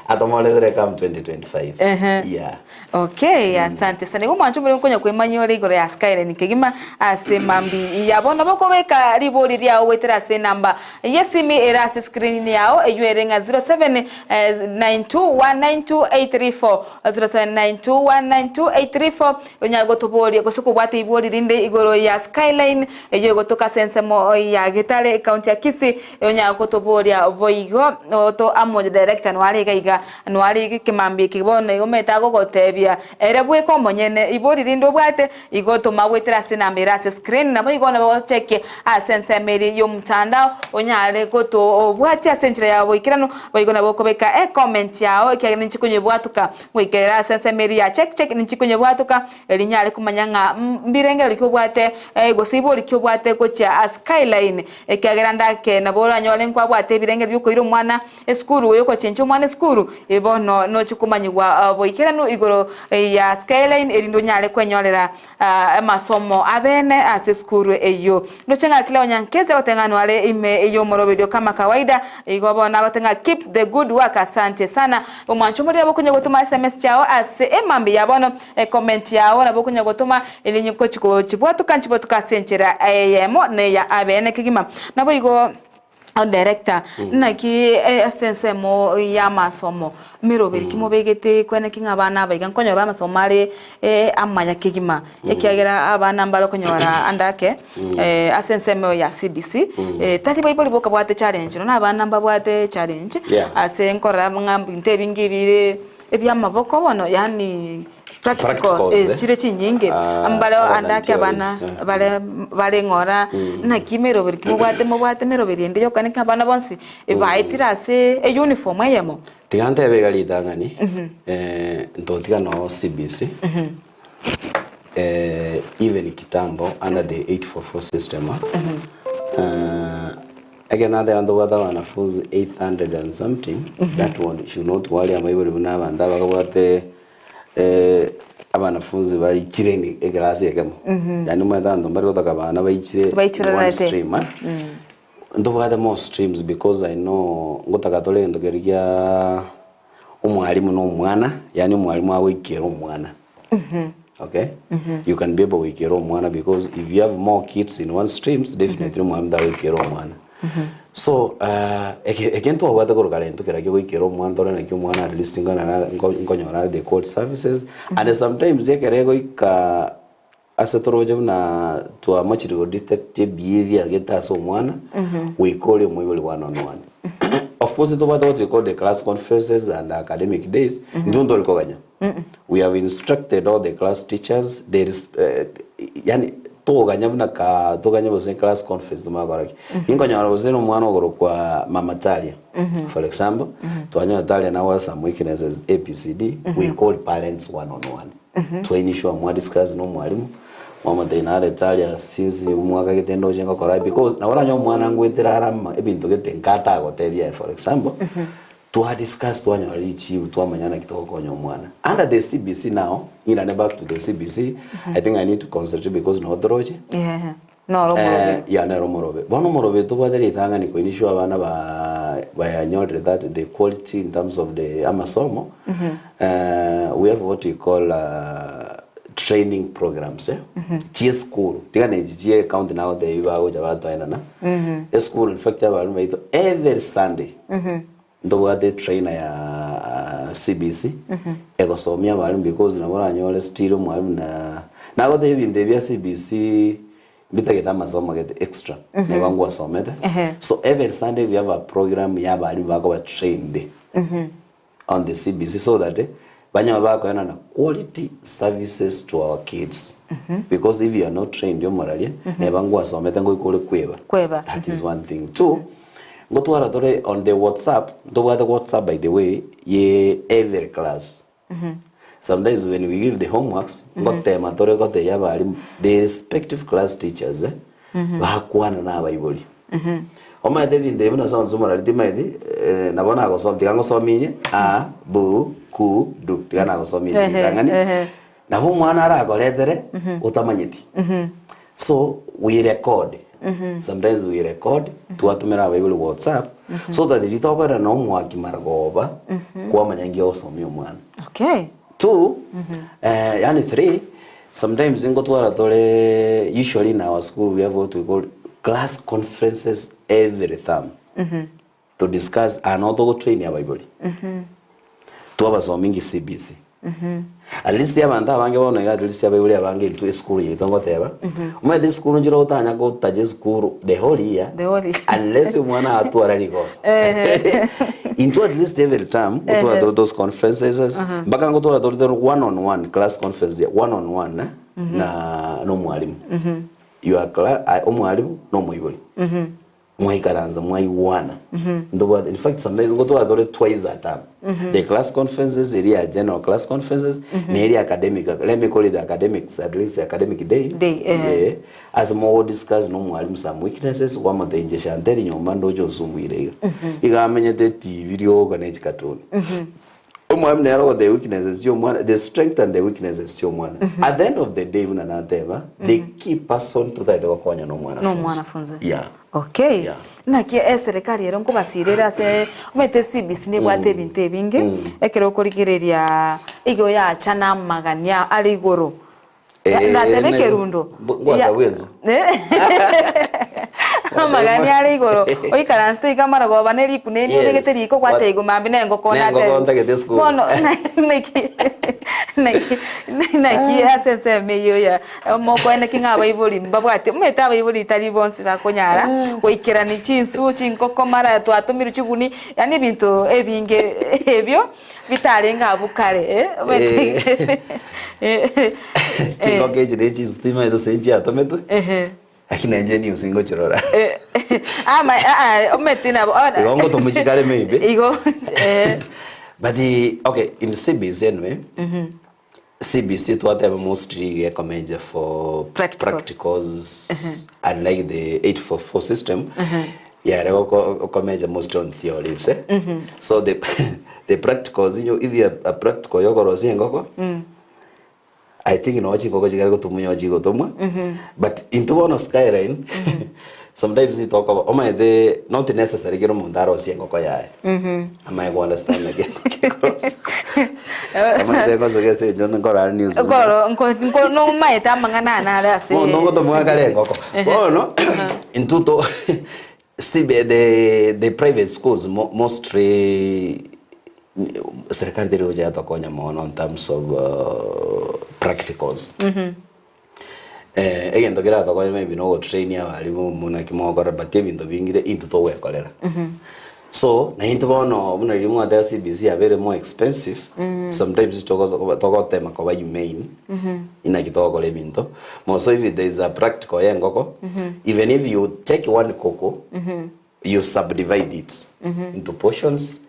atomoretere come 2025 yeah. Okay, asante sana. Igo mwancho more nkonya kwemanyia ore igoro ya Skyline kegima ase mambi ya bono bokobeka ribori riao goetera ase enamba yesimi ere ase screen yao eywo ere ng'a 0792192834 0792192834 onyare gotoboria gose kobwata ibori rinde igoro ya Skyline eywo egotoka ase ensemo ya Getare ecounty ya Kisii onyare gotoboria boigo oto amo director noare iga iga Noare ekemambia eke bono igo omanyete agogotebia ere bweka omonyene ibori rinde obwate igo toma goetera ase enamba ere ase screen nabo igo nabo ogochekia ase ensemo eria y'omotandao onyare gotobwatia ase enchera ya boikeranu boigo nabo okobeka ecomment yao ekiagera ninchi konyebwatoka goika ere ase ensemo eria ya check check ninchi konyebwatoka erio nyare komanya ng'a mbirengererio ki obwate gose ibori ki obwate gochia ase skyline ekiagera ndake nabo oranyore nkwabwate ebirengererio biokoira omwana Esukuru oyokochencha omwana esukuru, bono nochie komanyigwa boikeranu igoro ya Skyline erinde onyare kwenyorera amasomo abene ase esukuru eyio. Ndoche ng'a Cleo Nyankezi agoteba ng'a noare ime y'omoroberio kama kawaida, igo bono agoteba ng'a keep the good work asante sana. Omwancho omorero nabo okonya gotoma sms chiao ase emambia ya bono, ecomment yao nabo okonya gotoma erinde ngochi kochibwatoka nchibwatoke ase enchera eyemo neya abene kegima. Naboigo. Director, naki ase ensemo y'amasomo meroberi ki mobegete kweneki ng'a abana aba iga nkonyora amasomo are amaya kegima ekiagera abana mbare okonyora ande ake ase ensemo ya CBC tari baibori boka babwate challenge nonya abana mbabwate challenge ase nkorora ng'a ebinto ebinge ebire ebiamaboko bono yaani practical Practicals, eh, eh. chire chinyinge Ah, mbare other ande than ake abana theories, eh. bare bare ng'ora naki meroberi ki mobwate mobwate meroberi ende yoka naki abana bonsi ebaetire ase euniform eyemo. Tiga ntebe iga ritang'ani, eh, ntotiga noo CBC, eh, even kitambo under the 844 system, ah, Ekero nateba ntobwate abanafunzi 800 and something, that one should not worry amaibori buna abanto abakabwate abanafunzi baichire ime ekerasi ekemo. Yaani omanyete abanto mbari gotoka abana baichire in one Baichorerete. stream eh. Ntobwate more streams because I know ngotaka tore egento keria kia omwalimu na omwana, yaani omwalimu agoikera omwana. Okay? You can be able goikera omwana because if you have more kids in one streams, definitely omwalimu tagoikera omwana. So, uh, eke eke ntwabwate korwa kare intwe kera kegoikera omwana tore naki omwana at least ngana nkonyora are the quality services and sometimes ekero egoika ase toroche buna twamochire go detect ebehavior gete ase omwana goika oria omoibori one on one. Of course ntobwate what we call the class conferences and academic days, intwe ntori koganya. We have instructed all the class teachers there is eh, yani toganya buna ka toganye gose class conference tomanye gokora ki. Ninkonyora gose na omwana ogorokwa mama Talia for example, twanyora Talia nawe some weaknesses ABCD, we call parents one on one. Twainishwa mwa discuss na omwalimu mwamotebia nare Talia since omwaka gete ndoche ngokora because nabo oranyore omwana ngoetera are ama ebinto gete nkatagotebia for example Twa discuss twanyora richibu twamanya naki togokonya omwana. Under the CBC now, ng'irane back to the CBC, I think I need to concentrate because noo toroche. Yeah, noro omorobe. Eh, yeah, nero omorobe. Bono omorobe tobwate ritang'ani koiniswa abana ba bayanyorire that the quality in terms of the amasomo, eh, we have what we call uh, training programs eh, chie esukuru, tiga na echi chie ecounty nagotebia bagocha batoenana, esukuru in fact abalimu baito every Sunday ntobwate etrainer ya CBC egosomia abalimu because nabo oranyore still omwalimu na nagotebia ebinto ebi bia CBC mbitagete amasomo gete extra neba ngwasomete so every Sunday we have a program ya abalimu bakoba trained on the CBC so that banyore bakoenana quality services to our kids because if you are not trained omoraria neba ngwasomete ngoika ore kweba Kweba. that is one thing two ngotwara tore on the whatsapp ntobwate whatsapp by the way ye every class sometimes when we give the homeworks ngotema tore gotebia abarimu the respective class teachers eh, bakwana na abaibori Omanyete ebinto ebi buna sounds omorari timaeti eh, nabo nagosoma tiga ngosomirie a b ku d tiga nagosomirie Ehe, ritang'ani ehe. nabo omwana arakoretere otamanyeti so we record sometimes we record twatumera abaibori whatsapp so that riria tokorera na omwaki maragoba kwamanya nki ogosomia omwana Okay. Two, eh, yani three, sometimes ngotwara tore usually in our school we have what we call class conferences every term to discuss ano togotrain abaibori twabasomingi CBC at least abanto abange bono iga at least abaibori abange intwe esukuru yaito ngoteba omanyete esukuru nchire otanya gotacha esukuru the whole year The whole year. unless omwana atwara rigoso Ehe. into at least every term gotwara Ehe. tore those conferences mpaka ngotwara tore tore one on one class conference one on one eh, na no mwalimu your class omwalimu no moibori mwaikaranza mwaigwana Ndobwa- in fact sometimes ngotwara tore twice a term the class conferences eri ya general class conferences na eri academic let me call it the academics at least academic day Day, eh. yeah. as more discuss no mwalimu some weaknesses kwamotenjesha nteri nyomba ndocho osumbuire iga iga amenyete tv rioka ne chikatuni omwalimu nere ogote weaknesses chia omwana the strength and the weaknesses chia omwana at the end of the day buna nateba the key person totagete gokonya na omwana No omwanafunzi. yeah Okay. Yeah. Naki eserekari ero nkobasirere ase omanyete CBC nebwate ebinto ebinge ekero okorigereria igo yacha na amagania are igoro. Eh, Natebe na- ekerundo. ngwasa Ya- bwezo. Eh. Amagania are igoro oikaransete iga amarogoba na eriku neri Yes. obegete riko gwateigo mambi na engoko Nengoko ntagete esukuru. Bono naki naki naki ase ensemo eywo ya mokoeneki ng'a abaibori mbabwate omanyete abaibori tari bonsi bakonyara goikerani chinsu chinkoko mara twatomirwe chiguni yaani ebinto ebinge ebio bitarenge abwo kare eh omanyete chingoko echi ne chistima ezo ase nchiatometwe ehe lakini nainche news ngochirora Eh, ama ah, omanyete nabo igo ngotomochikare maybe igo eh but the, okay in CBC anyway CBC twateba mostly gekomenja for Practical. practicals unlike the 844 system yeah okomenja mostly on theories eh? so the the practicals you know, if you a practical yokorosia engoko I think no chingoko chikari gotumwa nyo chigotumwa but into bono skyline sometimes you talk about omanyete not necessary kero omonto arosie engoko yaye amaye go understand like omanyete gose gese encho nkorara news Koro nko nomaete amang'ana ane are ase bono ngotomwa kare engoko bono intuto see the the private schools mo, mostly serikali teri gocha yatokonya mono in terms of practicals eh egento keratokonya maybe no gotrain abarimu muna kimogokora but ebinto bingire into togwekorera so na into bono buna riria mwateba CBC yabere more expensive sometimes togotema koba humane inaki togokora ebinto more so if there is a practical ya engoko even if you take one coco you subdivide it into portions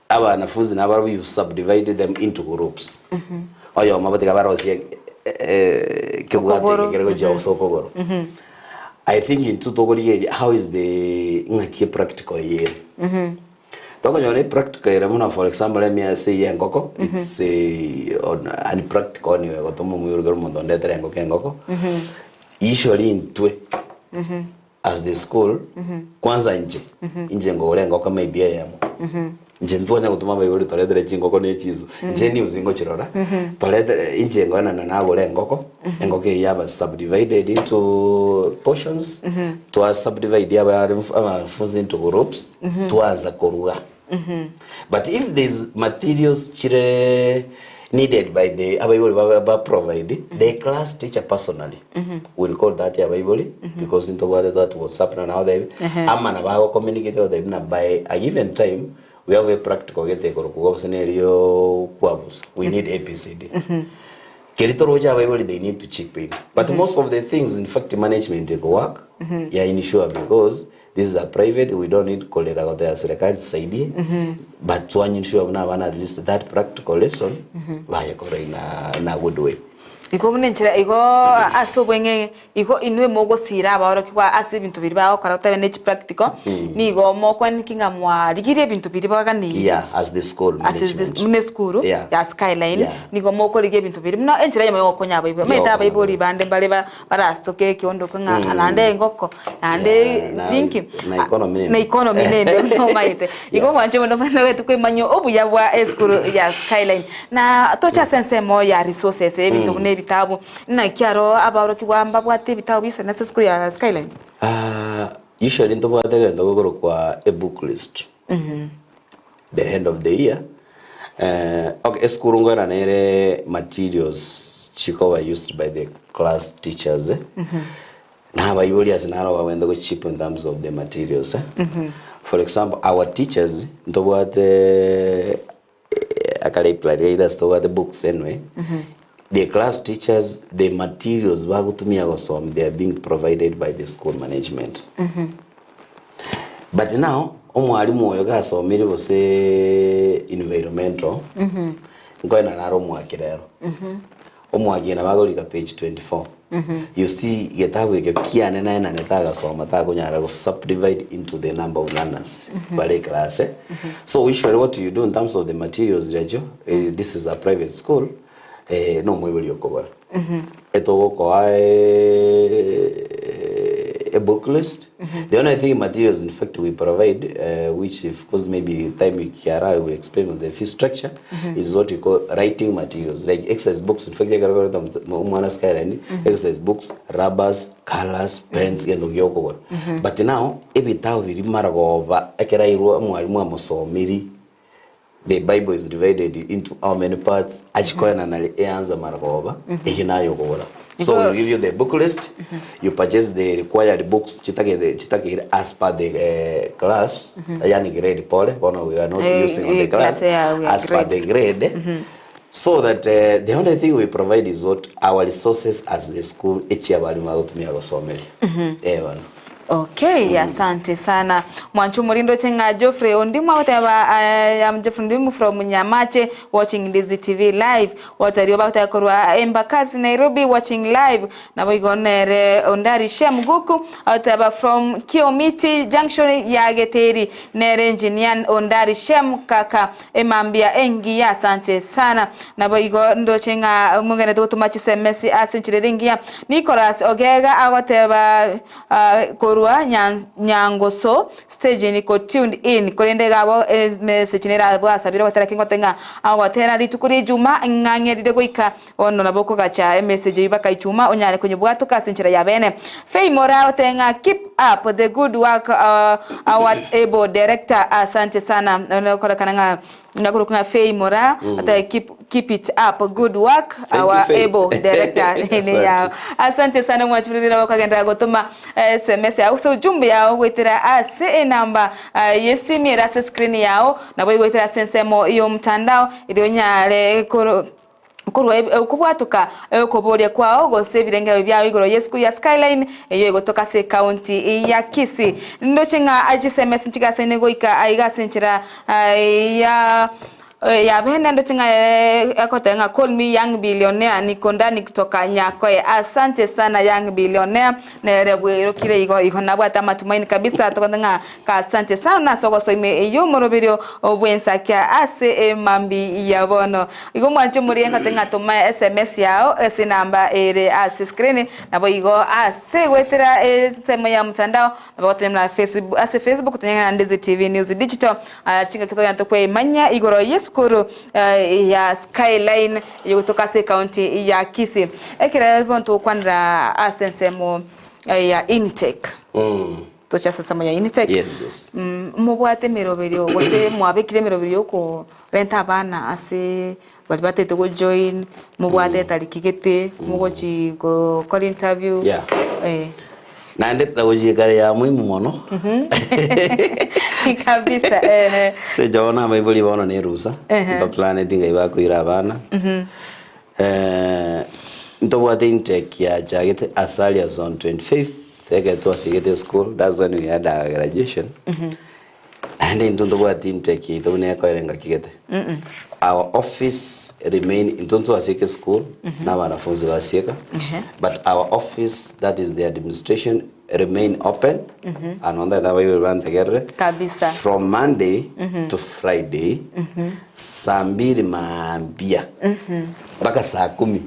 abanafunzi nabo you subdivide them into groups oyomo batiga barosie kebwate Okogoro. kere gochia ase okogoro i think intwe tokorigereria how is the ng'aki practical yere tokonyora epractical ere buna for example let me say ya engoko it's a on unpractical anyway gotoma omoibori kero omonto ondetere engoko engoko usually intwe as the school kwanza inche inche ngogora engoko maybe eyemo. Inche ntwanya gotoma abaibori toretere chingoko na echinsu, inche news ngochirora, toretere inche ngoenana nagore engoko, engoko eyio yaba subdivided into portions, twa subdivide aba abanafunzi into groups, twaansa koruga. But if there is materials chire needed by the abaibori ba ba provide, the class teacher personally will call that abaibori because ntobwate that WhatsApp na nao they ama na bago communicate with them na by a given time we have a practical gete korokwa gose nerio kwabusa we need ABCD. Keri toroche abaibori they need to chip in but most of the things in fact management eko work ya ensure because This is a private, we don't need korera goteba serikali tusaidie, but twanye ensure buna abana at least that practical lesson bayekora in a, in a good way. Igo buna enchera igo ase obweng'e igo inwe mogosira abaorokigwa ase ebinto biria bagokora gotebe ne chipractical, nigo mokwaneki ng'a mwarigirie ebinto biria baganeiri Yeah, as the school ase management. buna esukuru Yeah. ya Skyline, Yeah. nigo mokorigia ebinto biria buna enchera eyemo yogokonya abaibori. Omanyete Yogokonya abaibori bande mbare ba Barastoke ekiondo ng'a naende engoko naende Yeah, na- ninki na economy nembe. na economy nembe buna omaete. Igo omwanche mono omanyete koimanya obuya bwa esukuru ya Skyline. Na toche ase ensemo ya resources ebinto buna ebitabu, naki aro abaorokigwa mbabwate ebitabu biisane ase esukuru ya Skyline? Ah, usually ntobwate egento gekorokwa a book list. The end of the year eh, okay, esukuru ngoera nere materials chikoba used by the class teachers eh. Na abaibori ase naro bagwente go chip in terms of the materials eh. For example, our teachers ntobwate eh, akare library gaito ase tobwate books anyway. The class teachers, the materials bagotumia gosoma they are being provided by the school management. But now, omwalimu oyo gasomire gose environmental, nkoena naro omwaki rero. Omwaki nabo agorika page 24. You see getabu ekio kiane naenanete agasoma takonyara go subdivide into the number of learners bare eclass. So usually what you do in terms of the materials riachio, eh, this is a private school, eh, nomoibori okogora. Etogokoa eh, a book list. The only thing materials in fact we provide, uh, which of course maybe time ikiara will explain on the fee structure, is what we call writing materials, like exercise books. In fact, umwana skyline, exercise books, rubbers, colors, pens, gento giokogora. But now, ebitabo biri maragoba ekerairwe omwalimu amosomiri The bible is divided into how many parts achikoenana eanza maragoba eye naye okogora so we give you the book list you purchase the required books chitagete chitagere as per the eh, class yani grade pole bono we are not Eh, using on eh, the class, class, yeah, we are as per the grades. grade so that eh, the only thing we provide is what our resources as the school echi abalimu bagotumia gosomeria eh bono Okay, asante sana. Mwancho Murindo Chenga Geoffrey Ondimu agoteba I am Geoffrey Ondimu from Nyamache watching Ndizi TV live. Watario bagoteba korwa Embakasi Nairobi watching live. Nabo igo nere Ondari Shem Guku agoteba from Kiomiti Junction ya Geteri nere engineer Ondari Shem kaka emambia engiya asante sana. Nabo igo ndoche ng'a mogenete gotoma chisemesi ase enchera ere engiya. Nicholas Ogega agoteba korwa Nyangoso stage niko tuned in korende iga abo emessage nere abwo asabire ogotera ki ngote ng'a agotera rituko ria ijuma ng'ang'erire goika bono nabo okogacha emessage eywo baka ichuma onyare konyebwatoka ase enchera ya bene. Fay Moraa otebe ng'a keep up the good work our able director asante sana okorekana ng'a Nakorokwa ng'a Fay Moraa, otebe keep, keep it up good work Thank you, our Faith. able director ene yao. Asante. Asante sana mwachurire nabo okagenderera gotoma SMS yao gose ujumbe yao goetera ase enamba ah, yesimi ere ase screen yao nabo igoetera ase ensemo y'omtandao erio onyare koro Korwa okobwatoka okoboria kwao gose ebirengererio biao igoro y'esukuru ya Skyline eyio egotoka ase ecounty ya Kisii. Ndoche ng'a chisms nchigasaine goika aiga ase enchera ya. Ya bene ndoche ng'a ere egoteba ng'a call me young billionaire niko ndani kutoka Nyakoe. Asante sana young billionaire nere bwerokire igo igo nabwate amatumaini kabisa togoteba ng'a asante sana ase ogosoima eyio omoroberio bw'ensakia ase emambi ya bono. Igo mwanche morie ngote ng'a toma sms yao ase enamba ere ase screen naboigo ase goetera ensemo ya mtandao Nabo gotonyora Facebook, ase Facebook tonyore na Ndizi TV News Digital. Ah, chingaki togenda tokwemanya igoro y'esukuru eh, ya Skyline eyogotoka ase ekaunti ya Kisii. Ekere bono togokwanera ase ensemo eh, ya intake. Toche ase ensemo ya intake. Yes, yes. Mm, mobwate emeroberio gose mwabekire emeroberio yokorenta abana ase baria batagete gojoin, mobwate etariki gete, mogochi gokora interview. Yeah. Eh. Naende nagochia kare ya muhimu mono. Kabisa ehe. Ase inche bono abaibori bono na erusa, Ehe. mbaplaneti ngai bakoira abana. Ntobwate intake yachagete as early as on 25th, ekero twasigete eschool, that's when we had our graduation. Naende intwe ntobwati intake yaito buna ekoera engaki gete. Our office remain intwe ntwasieka eschool na abanafunzi basieka but our office that is the administration remain open ano ntagete abaibori bantegerere Kabisa. from Monday to Friday saa mbiri maambia mpaka saa kumi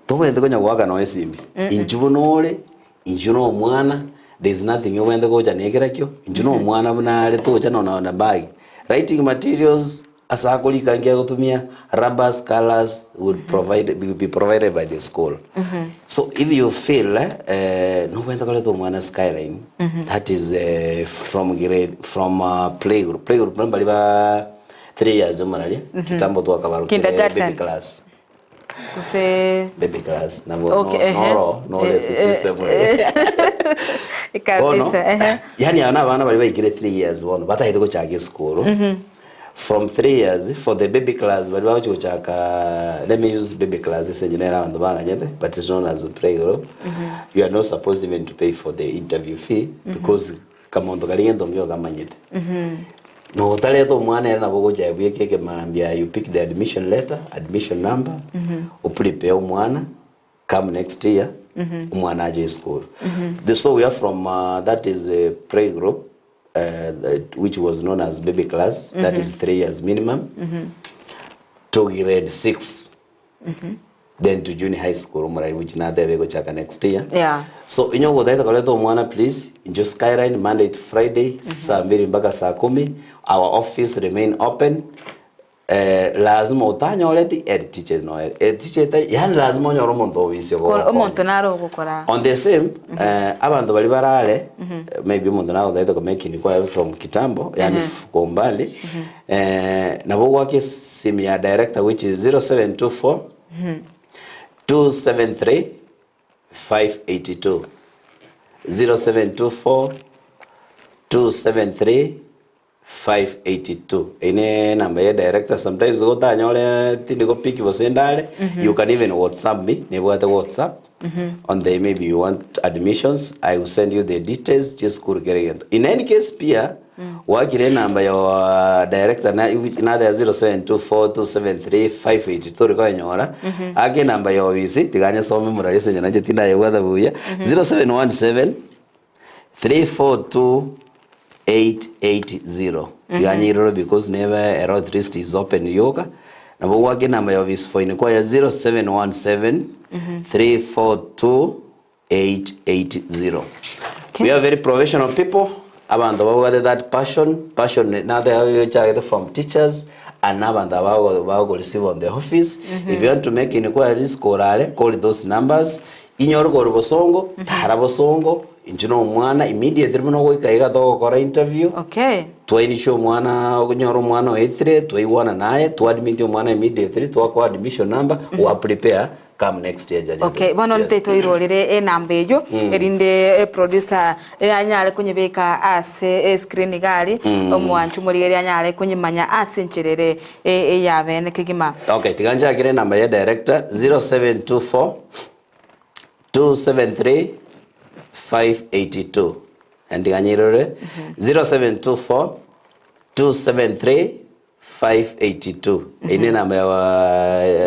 tobwenerete konya goaka nonya esimi inchuo buna ore Inchuo na omwana, there is nothing obwenerete gocha na ekerakio, inchuo na omwana buna are tocha nonya na bag. Writing materials ase akorika nki agotumia, rubbers, colours will provide will be provided by the school. So if you feel eh, nobwenerete koreta omwana skyline, that is from grade from playgroup, playgroup mbaria ba 3 years omararia, kitambo twakabarokire Kindergarten. baby class. Gose baby class nabo Okay, no- ehe. noro noro Eh, ase eh, system eh. Bono, Kabisa, ehe. yani aba nabana baria baikire 3 years bono batagete gochaka esukuru from 3 years for the baby class baria bagochi gochaka let me use baby class ase eng'encho nere abanto bang'anyete but it's known as playgroup you are not supposed even to pay for the interview fee because kamonto karia gento ngiyo kamanyete Notareta omwana ere nabo ogocha bweka ekemambia you pick the admission letter, admission number, oprepare omwana come next year omwana ache eschool. The so we are from uh, that is a play group uh, that, which was known as baby class that is 3 years minimum to grade 6 then to junior high school omorari which natebe gochaka next year Yeah. so inye ogotaete koreta omwana please incho skyline monday to friday saa mbili mpaka saa kumi our office remain open eh, lazima otanyoreti head teacher no head teacher ta yani lazima onyore omonto obisi Kor- omonto naro ogokora on the same eh, abanto bari barare maybe omonto nagotaete komake inquiry from kitambo yani kwa umbali eh, nabo gwake simu ya director which is 0724 273 582 0724 273 582 ine namba ya director sometimes gotanyore tindi gopiki gose ndare you can even whatsapp me nibwate whatsapp on the maybe you want admissions i will send you the details just kuru kere gento in any case pia wakire namba ya director na nathe ya 0724273582 rikoenyora ake namba ya obisi tiganyesome murari ase nache tindayebwata buya 0717 342 880 tiganyiroro because never error list is open yoka nabo gwake namba ya office phone kwaya 0717 342 880 we are very professional people abantu babwate that passion passion nathe from teachers and abantu abago receive on the office if you want to make inquiries korare call those numbers inyore kori bosongo tara bosongo inche na omwana immediately buna goika iga togokora interview okay twainisha omwana onyora omwana oetire twaigwana naye twadmit omwana immediately twakoa admission number wa prepare come next year January. okay bono nte twairorere enamba eyo erinde eproducer anyare konyebeka ase escreen igari omwanchu morigeri anyare konyemanya ase encherere eyabene kegima Okay, tiganchakire namba ya director 0724 273 582 and tiganyirore 0724 273 582 Eye ne enamba ya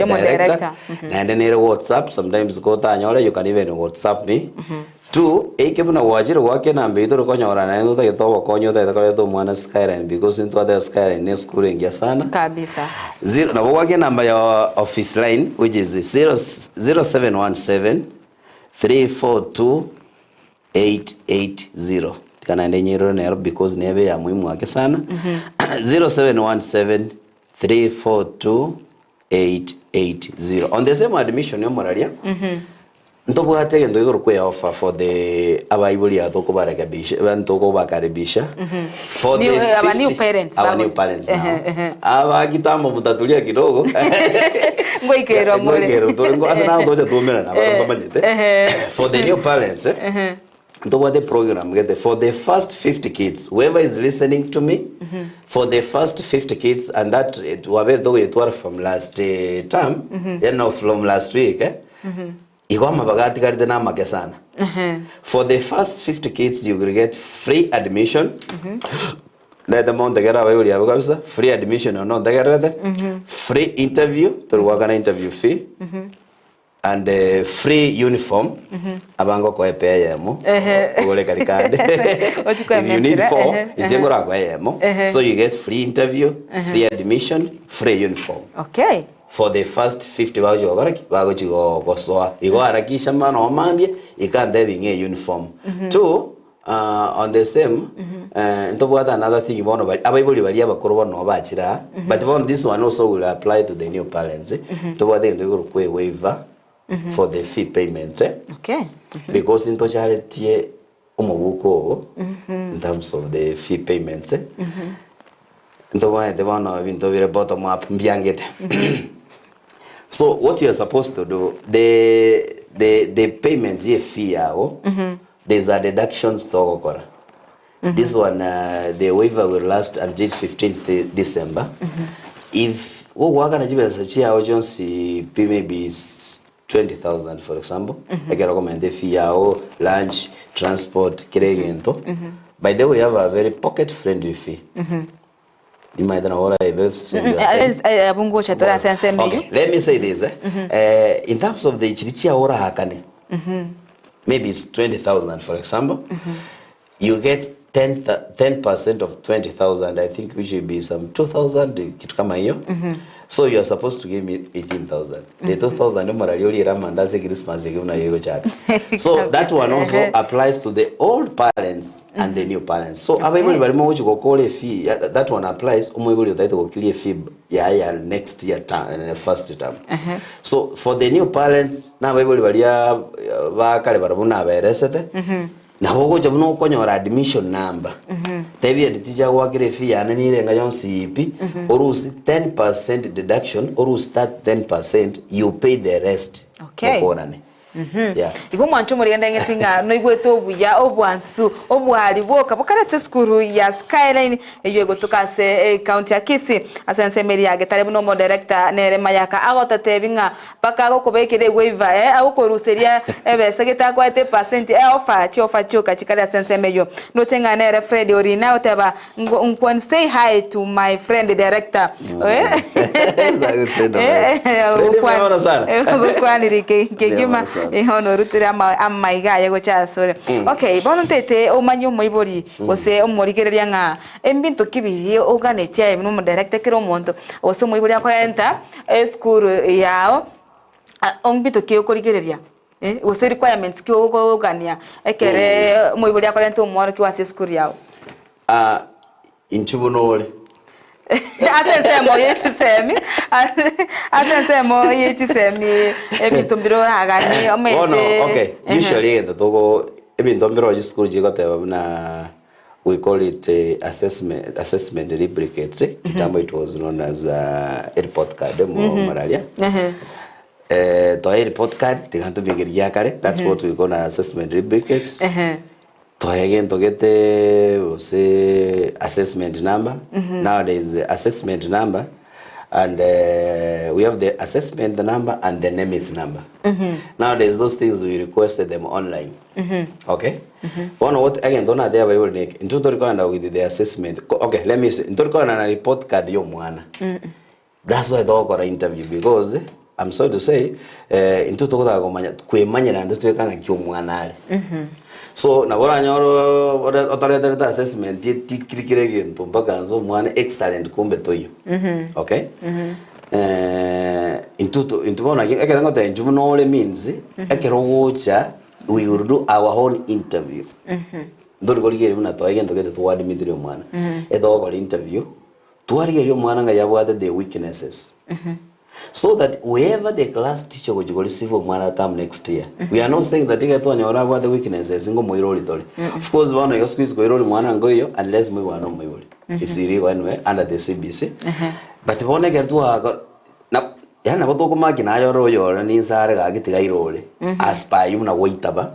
Yomo director director. Mhm. naende nere whatsapp sometimes kotanyore you can even whatsapp me Two, eike buna gwachire goaka enamba eyio torikonyora naende totagete obokonyi otagete koreta omwana Skyline because ntwateba Skyline ne esukuru engiya sana. Kabisa. Zero, nabo goaka enamba ya office line which is 0717 342 880. Tiga naende nyeirore nero because nebe ya muhimu ake sana. 0717 342 880. On the same admission yomoraria Ntobwate egento gekorokwa eoffer for the abaibori aba tokobarekebisha ntokobakaribisha for New, the our new 50 parents our bago- new parents now Ehe, ehe. aba kitambo mutatulia kidogo Ngoikerwa more. Ngoikerwa tore ngo ase nabo tocha twaumerana Eh, barabwo mbamanyete ehe. for the new parents eh, Ehe. ntobwate program gete for the first 50 kids whoever is listening to me for the first 50 kids and that it wabere togoyetwara from last eh, term yeah, no, from last week eh, Igo amabaga atigarete namake sana. For the first 50 kids you will get free admission. Nete montegere abaibori abwo kabisa, free admission ono nontegererete, free interview, tori goakana interview fee, and eh, free uniform, abange okoa epea eyemo, ogore kari kande. Ochie If you need koementera, four, ehe, inche ehe. nkorakoa eyemo. Ehe. So you get free interview, free admission, free uniform. Okay. For the first 50 bagochi gokora ki? Bagochi go- gosoa. Igo harakisha mano omambia, ikantebi ng'a uniform. Two, uh, on the same, eh, ntobwate another thing bono bari abaibori baria abakoro bono nabo bachire aa, but bono this one also will apply to the new parents. Ntobwate egento gekorokwa ewaiver for the fee payment eh, Okay. because ntocharetie omobuko obo in terms of the fee payments eh. Ntobwate bono ebinto bire bottom up mbiangete so what you are supposed to do the the the payment ye fee yago there's a deductions togokora this one uh, the waiver will last until 15th December if gogwakana chibesa chiago chionsi pi maybe is 20000 for example ekero okomenta efee yago lunch transport kera egento by the way we have a very pocket friendly fee nimaete nabo oraibe Abwo ngocha tore ase ensemo eyio. Okay, let me say this eh? Eh, in terms of the chiri chiago orahakane maybe it's 20000 for example you get 10 10% of 20000 i think which will be some 2000 kitu kama hiyo so you are supposed to give me 18000 the 2000 omorari oriere amandasi e christmas eke buna yegochaka so that one also applies to the old parents and the new parents so abaibori barimo gochi gokora efee that one applies omoibori otaete gokiria efee yaye ya next year term, first term so for the new parents na abaibori baria bakare barabwo naberesete Nabo ogocha buna okonyora admission number, tebia head teacher agoakere efee yane nirenga yonsi pi, orusie 10% deduction, orusie that 10% you pay the rest Okay. mokorane. Yeah. Igo omwancho omorigende ng'eti ng'a noigwete obuya, obwansu, obwari bwoka bokarete esukuru ya Skyline eywo egotoka ase ecounty ya Kisii ase ensemo eria ya Getare buna omodirector nere Mayaka agototebi ng'a Mpaka agokobekera egweiva, ee, agokoruseria ebesa gete akoete epasenti, eofa, chiofa chioka chikare ase ensemo eyio. Ndoche ng'a nere Fred Orina agoteba, ngo nkwan say hi to my friend director. Eh, He's a good friend of mine. Fred, mmeona sana. gokwanire kegima Mmeona sana. eh, bono orutire ama- amaiga aye gocha asore. Okay, bono ntaete omanye omoibori gose omorigereria ng'a Ebinto ki biria oganetie aye buna omodirector kera omonto gose omoibori akorenta esukuru yao mbinto ki okorigereria gose requirements ki okogania ekere omoibori akorenta omworokia ase esukuru yao? Inchuo buna ore. Ase ensemo ye chisemi ase ensemo ye chisemi ebinto mbire oraganie omanyete. Bono okay, usually egento togo ebinto mbire oye chisukuru chigoteba buna. We call it assessment, assessment rubricates. Kitambo it was known as a report card mo malaria. Eh, toa report card tiga ntumie gia kare. That's what we call assessment rubricates. Toa egento gete gose assessment number. Nowadays assessment number. And we have the assessment number and the NEMIS number. Nowadays those things we requested them online. Okay? Bono what egento nateba abaibori neke, intwe ntori kogenda with the assessment. Ko- Okay, let me say, ntori kogenda na report card ya omwana. That's why togokora interview because I'm sorry to say, eh, intwe togotaka komanya kwemanyera intwe tweka ng'aki omwana are. So nabo oranyore ore otoreterete assessment etikiri kera egento mpaka nse omwana excellent kumbe toiyo. Okay? Eh, intwe to intwe bono naki ekero ngoteba intwe buna ore means, ekero ogocha we will do our own interview. Ntori korigereria buna toe egento gete twaadmitire omwana. Etogokora interview, twarigereria omwana ng'ai abwate the weaknesses. So that whoever the class teacher ogochia ko receive omwana term next year, we are not saying that iga twanyora abwate weaknesses ngomoirori tore. Of course bono iga siku hizi koirori mwana nkoiyo unless moigwane na omoibori. It's illegal anyway under the CBC. But bono ekero twako na yaani nabo tokomaki naye ore oyore ninse are gaki tiga airore as per you buna gwaitaba.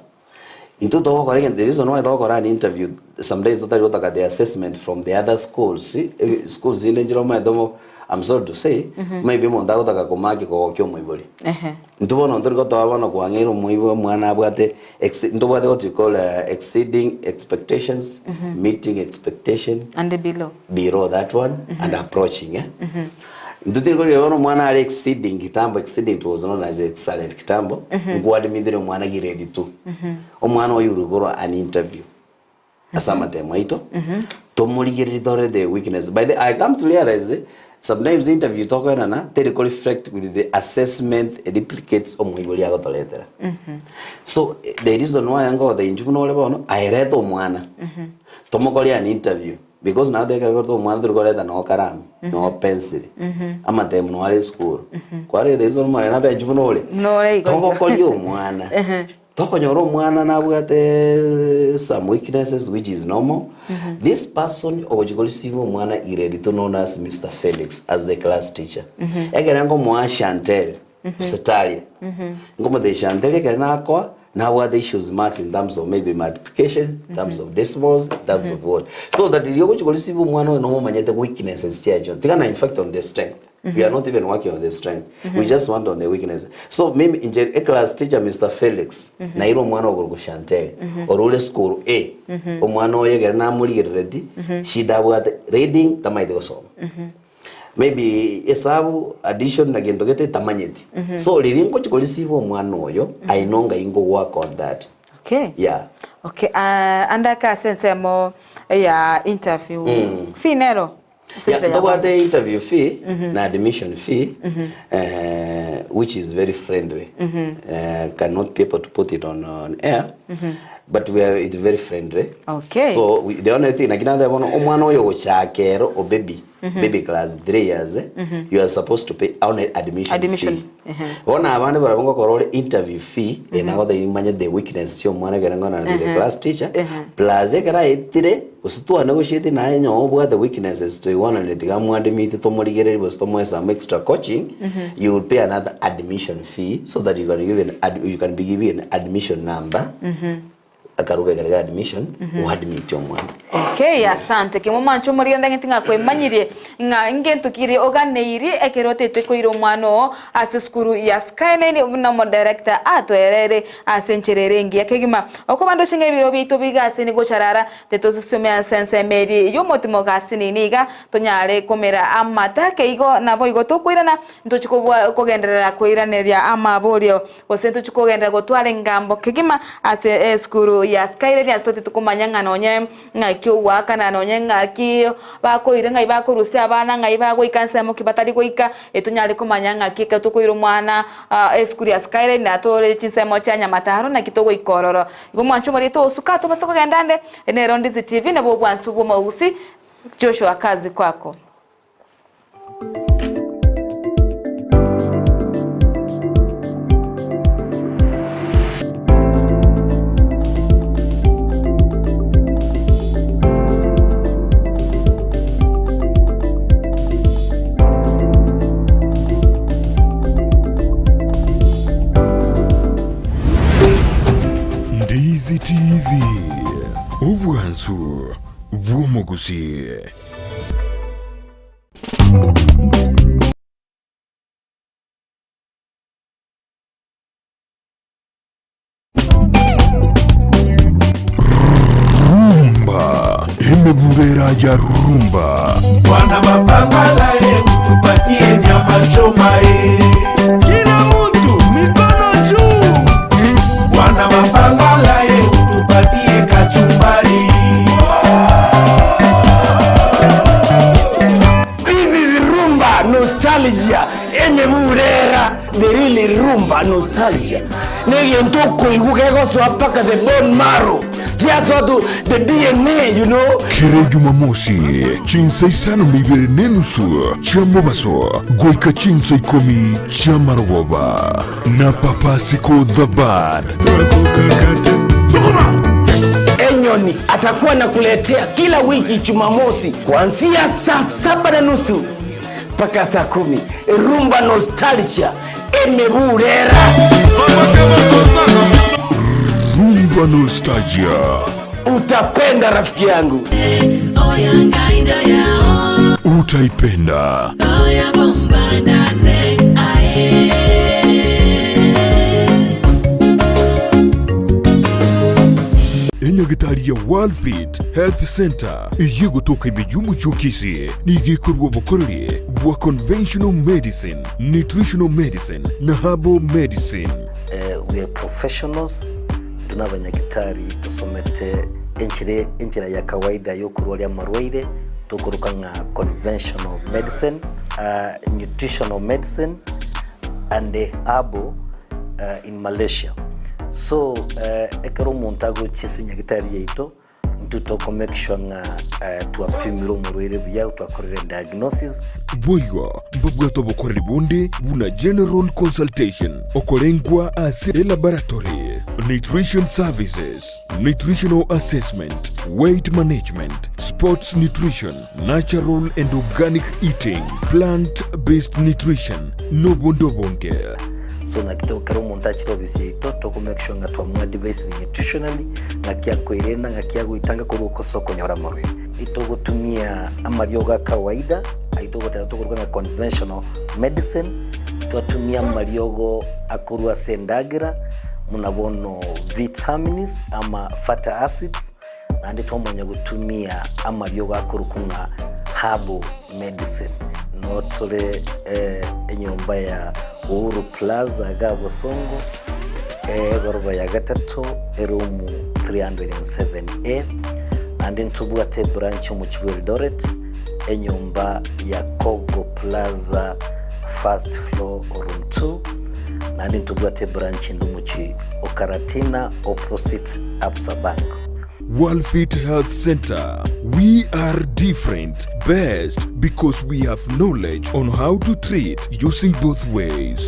Intwe togokora egento the reason why togokora an interview some days totari gotaka the assessment from the other schools, schools chinde nchire omanyete omo I'm sorry to say maybe omonto agotaka komaki kogokia omoibori. Intwe bono ntori gotoa bono kwang'eire omoibori omwana abwate exce ntobwate what we call exceeding expectations, meeting expectation, And below. below that one and approaching eh. Intwe tiri korigereria bono omwana are exceeding kitambo exceeding it was not as excellent kitambo nkoadmitire omwana grade 2 omwana oyo ore korwa an interview ase amatemo aito tomorigererie tore the weakness by the I come to realize sometimes interview tokoenana teri ko reflect with the assessment replicates omoibori agotoretera so the reason why ngogotebia inchuo buna ore bono aye reta omwana tomokore an interview Because naende ekero koreta omwana tori koreta noo karamu, noo pencil, amatemu noo are esukuru. Kwareta ase omwana nateba inchuo buna ore, Buna ore igo igo. togokoria omwana. Tokonyora omwana nabwate some weaknesses which is normal. This person ogochia koreceive omwana grade 2 known as Mister Felix as the class teacher. Ekero nkomoa Chantel, gose Talia, nkomotebia Chantel ekero nakoa nabwate issues much in terms of maybe multiplication, in terms of decimals, in terms of what. So that riria ogochia koreceive omwana oyo nomomanyete weaknesses chiaye chionsi. Tiga na in fact on the strength. We are not even working on the strength. We just want on the weakness. So mimi inche e class teacher Mr. Felix naire omwana okorokwa Chantel ore ore school A omwana oyo ekero namorigerereti shida abwate reading tamaeti gosoma. Maybe esabu, addition na gento gete tamanyeti. So riria ngochi ko receive omwana oyo, I know ngai ngo work on that. Okay. Yeah. Okay, uh, ande ake ase ensemo ya interview. Mm. Fee nero? Ase Yeah, enchera ya bono. ntobwate interview fee na admission fee eh, which is very friendly. Eh, cannot be able to put it on, on air but we are it's very friendly. Okay. So we, the only thing lakini nateba bono omwana oyo ogochaka ero o baby baby class 3 years eh, you are supposed to pay only admission, Admission, fee. ehe. Bono abande barabwo ngokora ore interview fee mm -hmm. imanye the weakness chia omwana ekero ng'o na the class teacher plus ekero aetire gose twanegotiate naye onye obwate weaknesses toigwananire tiga amwadmit tomorigererie gose tomoe some extra coaching you will pay another admission fee so that you can give an ad, you can be given an admission number Akaruga ekero kia admission, oadmit omwana. Okay, asante. Kemo mwanche omorigende ng'iti ng'a kwemanyirie ng'a ngento ki oganeirie ekero otete koira omwana oo ase esukuru ya Skyline buna omodirector atoereire ase enchera ere engiya kegima. Okoba ndoche ng'a ebiro biaito biga ase nigocha rara tetososiome ase ensemo eria y'omotimo gasi nini iga tonyare komera amate ake igo naboigo tokoirana ntochi kobua kogenderera koiraneria amaborio Gose ntochie kogenderera gotwara engambo kegima ase esukuru ya Skyline ase totete komanya ng'a nonye ng'aki ogoakana nonye ng'aki bakoira ng'ai bakorusia abana ng'ai bagoika ensemo ki batari goika etonyare komanya ng'aki ekero tokoira omwana esukuru ya Skyline natore chinsemo chia Nyamataro naki togoika ororo. Igo mwanche omorito osuka tobase kogenda ande nero Ndizi TV nabwo obwansu bw'omogusii Joshua kazi kwako. Ndizi TV, obwansu bw'omogusii. Emeburera ya Rumba. Bwana mapangala ye tupatie nyama choma ye. Kila mtu mikono juu. Bwana mapangala ye tupatie kachumbari. This is rumba nostalgia emeburera the real rumba nostalgia negento okoigwa kegosoa mpaka the bone marrow giasoa to the DNA you know Kere Jumamosi, chinsa isano na ibere n'enusu chia mobaso goika chinsa ikomi chia marogoba na Papa Siko the Bad. Enyoni atakuwa nakuletea kila wiki Jumamosi kuanzia saa 7:30 mpaka saa 10. Rumba nostalgia emeburera. Rumba nostalgia. Utapenda rafiki yangu. Utaipenda. Enyagitari ya Worldfit Health Center eye gotoka ime y'omochie o Kisii nigo ekorwa obokoreri bwa conventional medicine, nutritional medicine na herbal medicine. We are professionals intwe na abanyagitari tosomete enchera enchera ya kawaida yokorwaria amarwaire tokoroka ng'a conventional medicine, nutritional medicine and herbal in Malaysia. So ekero omonto agochia ase enyagitari yaito Intwe toko make sure ng'a twapimire omorwaire buya, twakorire diagnosis. Boigo mbabwate obokoreri bonde buna general consultation, okorengwa ase elaboratory, nutrition services, nutritional assessment, weight management, sports nutrition, natural and organic eating, plant based nutrition, nobonde obonge. So naki to kera omonto achire ofisi yaito toko make sure ng'a twamoadvisire nutritionally ng'aki akoirena ng'aki agoitanga korwa ase okonyora amarwaire. Itogotumia amariogo a kawaida ayio togoteba tokoruga ng'a conventional medicine, twatumia amariogo akorwa ase endagera buna bono vitamins ama fatty acids, Naende twamanya gotumia amariogo akorokwa ng'a herbal medicine. Noo tore enyomba ya Uhuru Plaza iga Bosongo, egoroba ya gatato, eroom 307A. Naende ntobwate ebranch omochie bwa Eldoret, enyomba ya Kogo Plaza first floor room 2. Naende ntobwate ebranch ende omochie o Karatina opposite Absa Bank. Worldfit Health Center, we are different, best because we have knowledge on how to treat using both ways.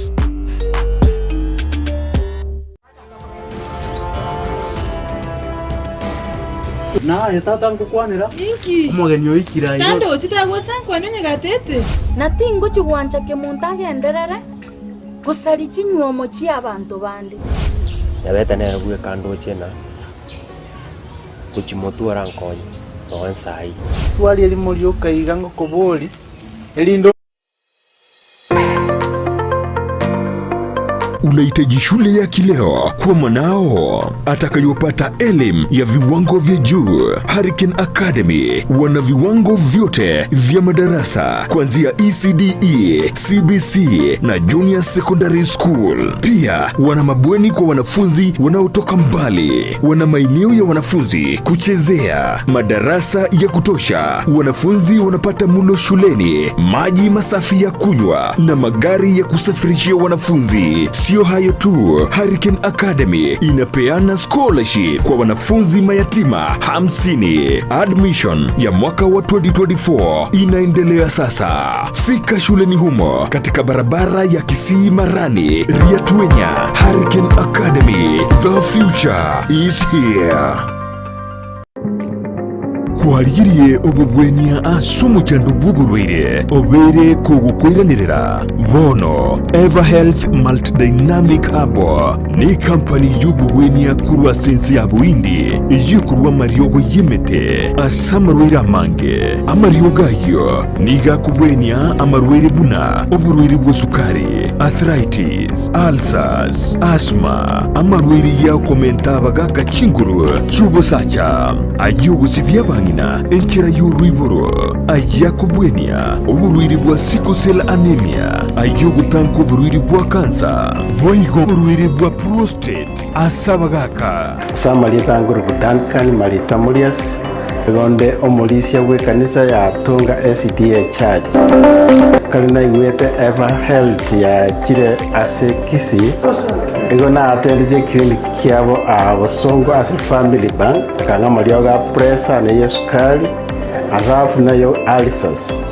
Naye tata nkokwanera. Inki? Omogeni oikire aiga. Tandochi tagocha nkwane onye gatete? Na tingochia gwancha kemonto agenderere gosaria chinyuomo chi'abanto bande. Nyabete nere bweka ndoche na gochia motwe orankonye nonya nsa eye. Swali erimo rioka iga ngokoboria, erinde. Unahitaji shule ya kileo kwa mwanao atakayopata elimu ya viwango vya juu. Hurricane Academy wana viwango vyote vya madarasa kuanzia ECDE, CBC na Junior Secondary School. Pia wana mabweni kwa wanafunzi wanaotoka mbali, wana maeneo ya wanafunzi kuchezea, madarasa ya kutosha, wanafunzi wanapata mulo shuleni, maji masafi ya kunywa na magari ya kusafirishia wanafunzi. Sio hayo tu, Hurricane Academy inapeana scholarship kwa wanafunzi mayatima 50. Admission ya mwaka wa 2024 inaendelea sasa. Fika shuleni humo katika barabara ya Kisii Marani, Riatuenya. Hurricane Academy, the future is here. Kwarigirie obobwenia ase omochando bw'oborwaire obeire kogokoiranerera. Bono Everhealth Multidynamic Herbal ne company y'obobwenia korwa ase ense ya Bohindi eyio ekorwa amariogo y'emete ase amarwaire amange. Amariogo ayio nigo akobwenia amarwaire buna oborwaire bwa sukari, arthritis, ulcers, asthma, amarwaire ya okomenta abagaka chinguru chi'obosacha, ayio ogosibia abang'ina. amang'ina enchera y'oroiboro, ayakobwenia oborwaire bwa sickle cell anemia, ay'ogotanka oborwaire bwa kansa, boigo oborwaire bwa prostate ase abagaka. Ase amarieta angoruku Duncan Marita Murias, nigo nde omorisia bw'ekanisa ya Tunga SDA Church. Kare naigwete Eva Health yachire ase Kisii, nigo naatendete eclinic kiabo aa Bosongo ase Family Bank, akang'a amariogo a pressure na eyesukari, alafu nayo ulcers.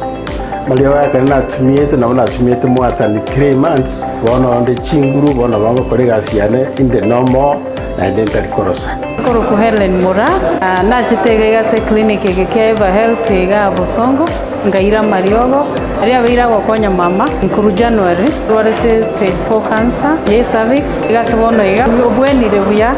Amariogo aya ekero natumiete nabo natumiete mwatani 3 months, bono onde chinguru, bono nabo ngokora egasi yane inde normal naende ntari korosa. Nkorokwa Hellen Moraa, nachete iga iga ase eclinic eke kia Eva Health igaa Bosongo, nkaira amariogo, aria abeire agokonya mama korwa January, ndwarete stage 4 cancer ya cervix, iga ase bono iga obwenire buya.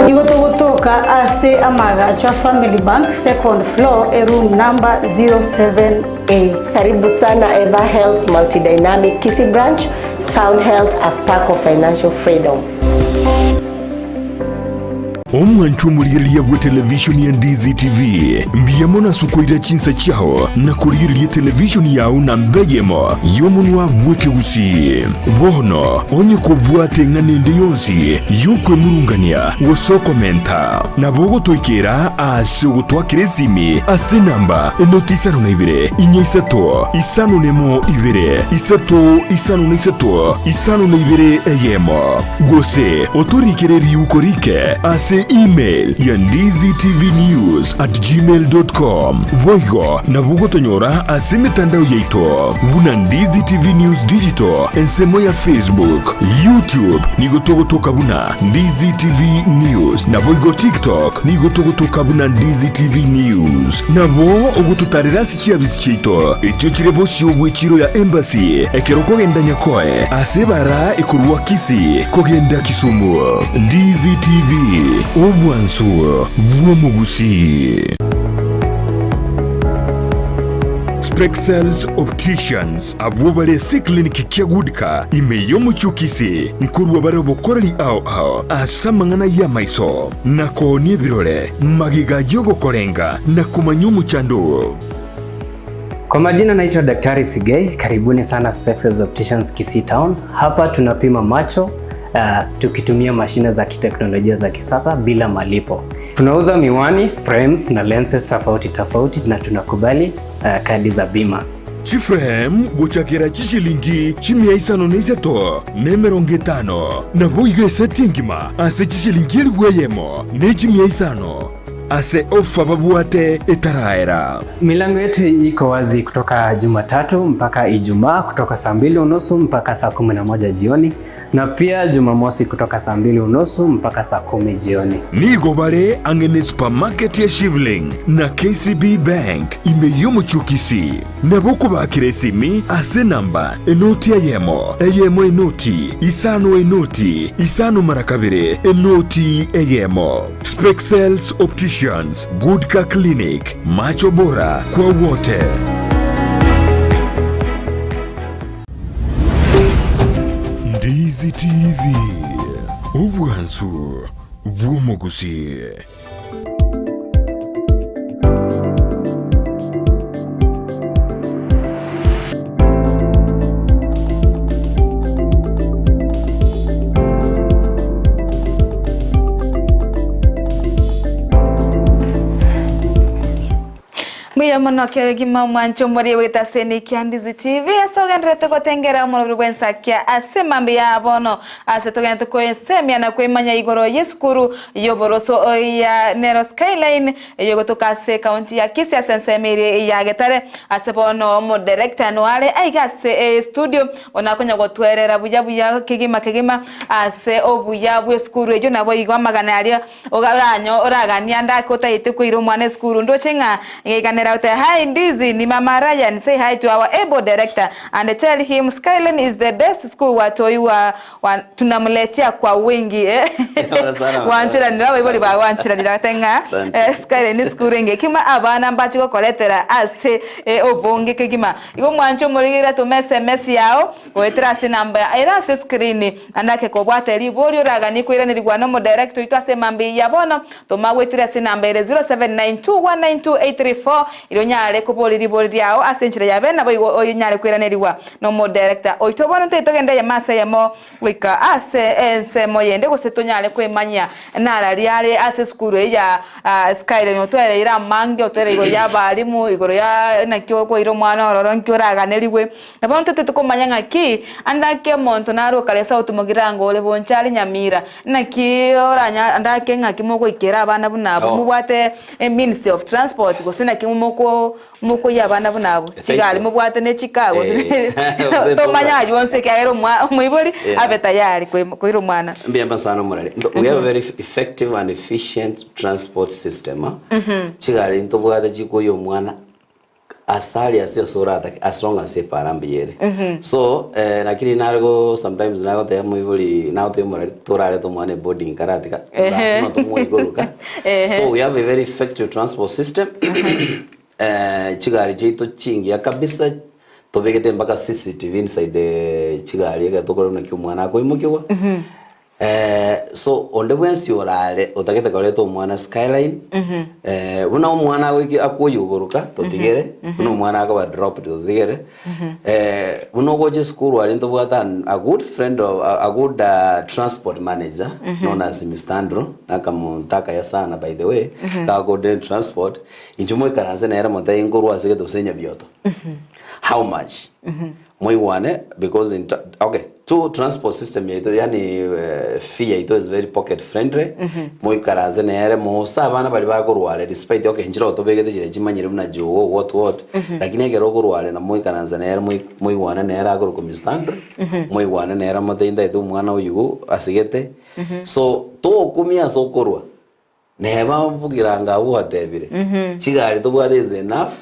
Nigo togotoka ase amaagacho a Family Bank, second floor, eroom number 07A. Karibu sana Eva Health Multidynamic Kisii Branch, Sound Health a spark of financial freedom. Omwancho omorigereria bwe televishoni ya Ndizi TV, mbuya mono ase okoira chinsa chiao na korigereria televishoni yao namba eyemo y'omonwa bw'ekegusii. Bono onye kobwate eng'ana ende yonsi y'okwemurungania gose okomenta, nabo ogotoikera ase ogotwakera esimi ase enamba enoti isano na ibere, inya isato, isano nemo ibere, isato isano na isato, isano na ibere eyemo. Gose otorikere riuko rike ase email ya ndizitvnews@gmail.com. Boigo nabo ogotonyora ase emetandao yaito buna Ndizi TV News Digital ensemo ya Facebook, YouTube nigo togotoka buna Ndizi TV News naboigo TikTok nigo togotoka buna Ndizi TV News. Nabo ogototarera ase chiabisi chiaito echio chire bosio bw'echiro ya Embassy ekero okogenda Nyakoe ase ebara ekorwa Kisii kogenda Kisumu. Ndizi TV, obwansu bw'omogusii. Spexels Opticians abwo bare ase eclinic kia Goodcar ime y'omochie o Kisii nkorwa bare obokoreri ao ao ase amang'ana y'amaiso na koonia ebirore magega y'ogokorenga na komanya omochando oo. Kwa majina naitwa Daktari Sigei, karibuni sana Spexels Opticians Kisii Town. Hapa tunapima macho uh, tukitumia mashine za kiteknolojia za kisasa bila malipo. Tunauza miwani, frames na lenses tofauti tofauti na tunakubali uh, kadi za bima. Chiframe gochakera chishilingi chimia isano na isato na emerongo etano, naboigo eseti engima ase chishilingi elifu eyemo ne chimia isano ase ofa babwate etaraera. Milango yetu iko wazi kutoka Jumatatu mpaka Ijumaa kutoka saa mbili unusu mpaka saa 11 jioni na pia Jumamosi kutoka saa mbili unusu mpaka saa 10 jioni. Nigo bare ang'e ne supermarket ya Shivling na KCB Bank ime y'omochie o Kisii. Nabo okobakera esimi ase enamba enoti eyemo, eyemo enoti, isano enoti, isano mara kabere, enoti eyemo. Spexels Opticians, Good Car Clinic, macho bora kwa wote. Ndizi TV, obwansu bw'omogusii. Mbuya mono kegima omwancho omori bw'etaseni kia Ndizi TV ase ogendererete gotengera omoroberi bw'ensakia ase mambia ya bono ase togenderete koesemia na koemanya igoro y'esukuru y'oboroso ya Nero Skyline eyogotoka ase ekaunti ya Kisii ase ensemo eria ya Getare ase bono omodirector noare aiga ase estudio bono akonya gotwerera buya buya kegima kegima ase obuya bw'esukuru eyio naboigo amagana aria Oranyo oraganie ande ake otaete koira omwana esukuru ndoche ng'a iga nere. nere agoteba hi Ndizi ni mama Ryan say hi to our able director and tell him Skyline is the best school watoi wa, wa tunamletea kwa wingi eh. Gwancheranire abaibori bagwancheranire agoteba ng'a Asante. eh, Skyline school enge kegima abana mbache gokoretera ase eh, obonge kegima. Igo mwanche omorigereria toma sms yao goetera ase enamba ere ase screen naende ake kobwate riborio oraganie koiranerigwa na omodirector oito ase emambia eye ya bono toma goetera ase enamba ere 0792192834 erio onyare koboria ribori riao ase enchera ya bene naboigo onyare koiranerigwa na omodirector oito bono ntari togende eyemo ase eyemo goika ase ensemo yende gose tonyare kwemanyia nararia are ase esukuru eye ya Skyline otwereire amange otwereire igoro ya abalimu igoro ya naki okoira omwana ororo nki oraganerigwe. Na bono ntotete komanya ng'aki ande ake omonto nare okare esauti mogirango ore boncha are Nyamira naki oranya ande ake ng'aki mogoikera abana buna abwo Oh. mobwate emeans of transport gose naki moko mokoyia abana buna abwo Thank chigari you. mobwate ne chikaa gose Eh, gose tomanye toba- aywo onsi ekiagera omwa omoibori Yeah. abe tayari koim koira omwana. Mbuya sana omorari. Nto- We have a very effective and efficient transport system. ah. Chigari ntobwate chikoyia omwana ase aria ase ase oratake as long as epara mbuya ere. So eh, lakini nare go sometimes nagotebia moibori nagotebia omorari torarete omwana eboarding karatiga lasima tomoe koruka. So we have a very effective transport system. Eh, chigari chiaito chingiya kabisa tobegete mpaka CCTV inside eh, chigari ekero tokorora naki omwana akoimokiwa. Eh, so onde bwensi orare otagete koreta omwana skyline eh, buna omwana agoiki akoyuguruka totigere buna omwana akoba dropped totigere eh, buna ogocha esukuru aria ntobwate an- a good friend of, a, a good uh, transport manager known as Mr. Andrew nakamonto akaya sana by the way kagodere transport inche moikaranse nere motebi nkorwa ase gete gose nyabioto how much moigwane because in tra- okay two transport system yaito yani eh, fee yaito is very pocket friendly moikaranse nere mose abana bari bakorware despite okay nchire otobegete chire chimanyire buna jogo what what lakini ekero okorware na moikaranse nere moi- moigwane nere akorokwa Mr. Andrew moigwane nere motebi ntaete omwana oyo igo asigete so tokumia ase okorwa Neba Bogirango abwo gwatebire, chigari tobwate is enough,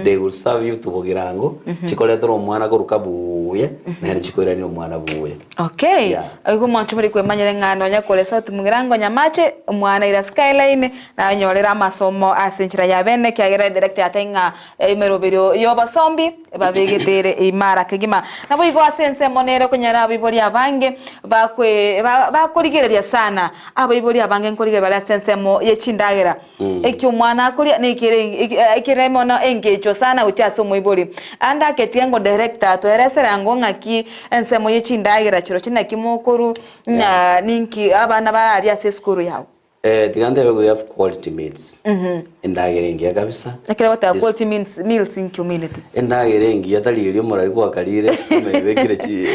they will serve you to Bogirango, chikoretera omwana koruka buya, naende chikoirania omwana buya. Okay. Yeah. Igo mwanche muri kwemanyera ng'a nonya kore sauti mugirango nyamache omwana ira skyline nanyorera amasomo ase enchera ya bene ekiagera director yatebire ng'a emeroberio y'obosombi babegetere imara kegima. Naboigo ase ensemo nere okonyora abaibori abange bakwe ba bakorigereria sana Abaibori abange nkorigia bare ase ensemo ye chindagera. Eki omwana akoria nekere ekere mono engecho sana gochia ase omoibori. Ande aketia ngo director toeresere ango ng'aki ensemo ye chindagera chirochio naki mokoru ng'a ninki abana bararia ase esukuru yao. Eh, tiga ntebe we have quality meals. Endagera engiya kabisa. Ekero ogoteba This- quality meals, meals inki omineti? Endagera engiya tari eria omorari gwakarire esukuma ebekire chi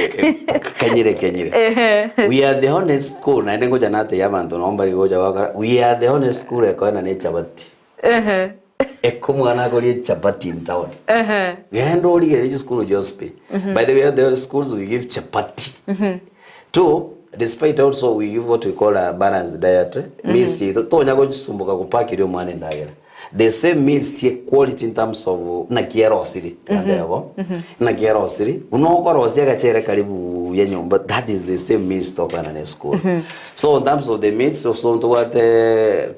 kenyire kenyire. We are the only school naende ngocha natebia abanto nabo mbari gocha gokora we are the only school ekoena ne echabati. Eko omwana akoria echabati in town. Genda origererie chisukuru chionsi pi. By the way, we are the only schools we give chapati. Two, despite also we give what we call a balanced diet, meals mm -hmm. tonya gochisumbuka gopakeria omwana endagera the same meals ye quality in terms of naki erosiri tigantebo mm -hmm. naki erosiri buna okorosia agachere kari buya nyomba that is the same meals tokana na eschool mm -hmm. so in terms of the meals so, so ntobwate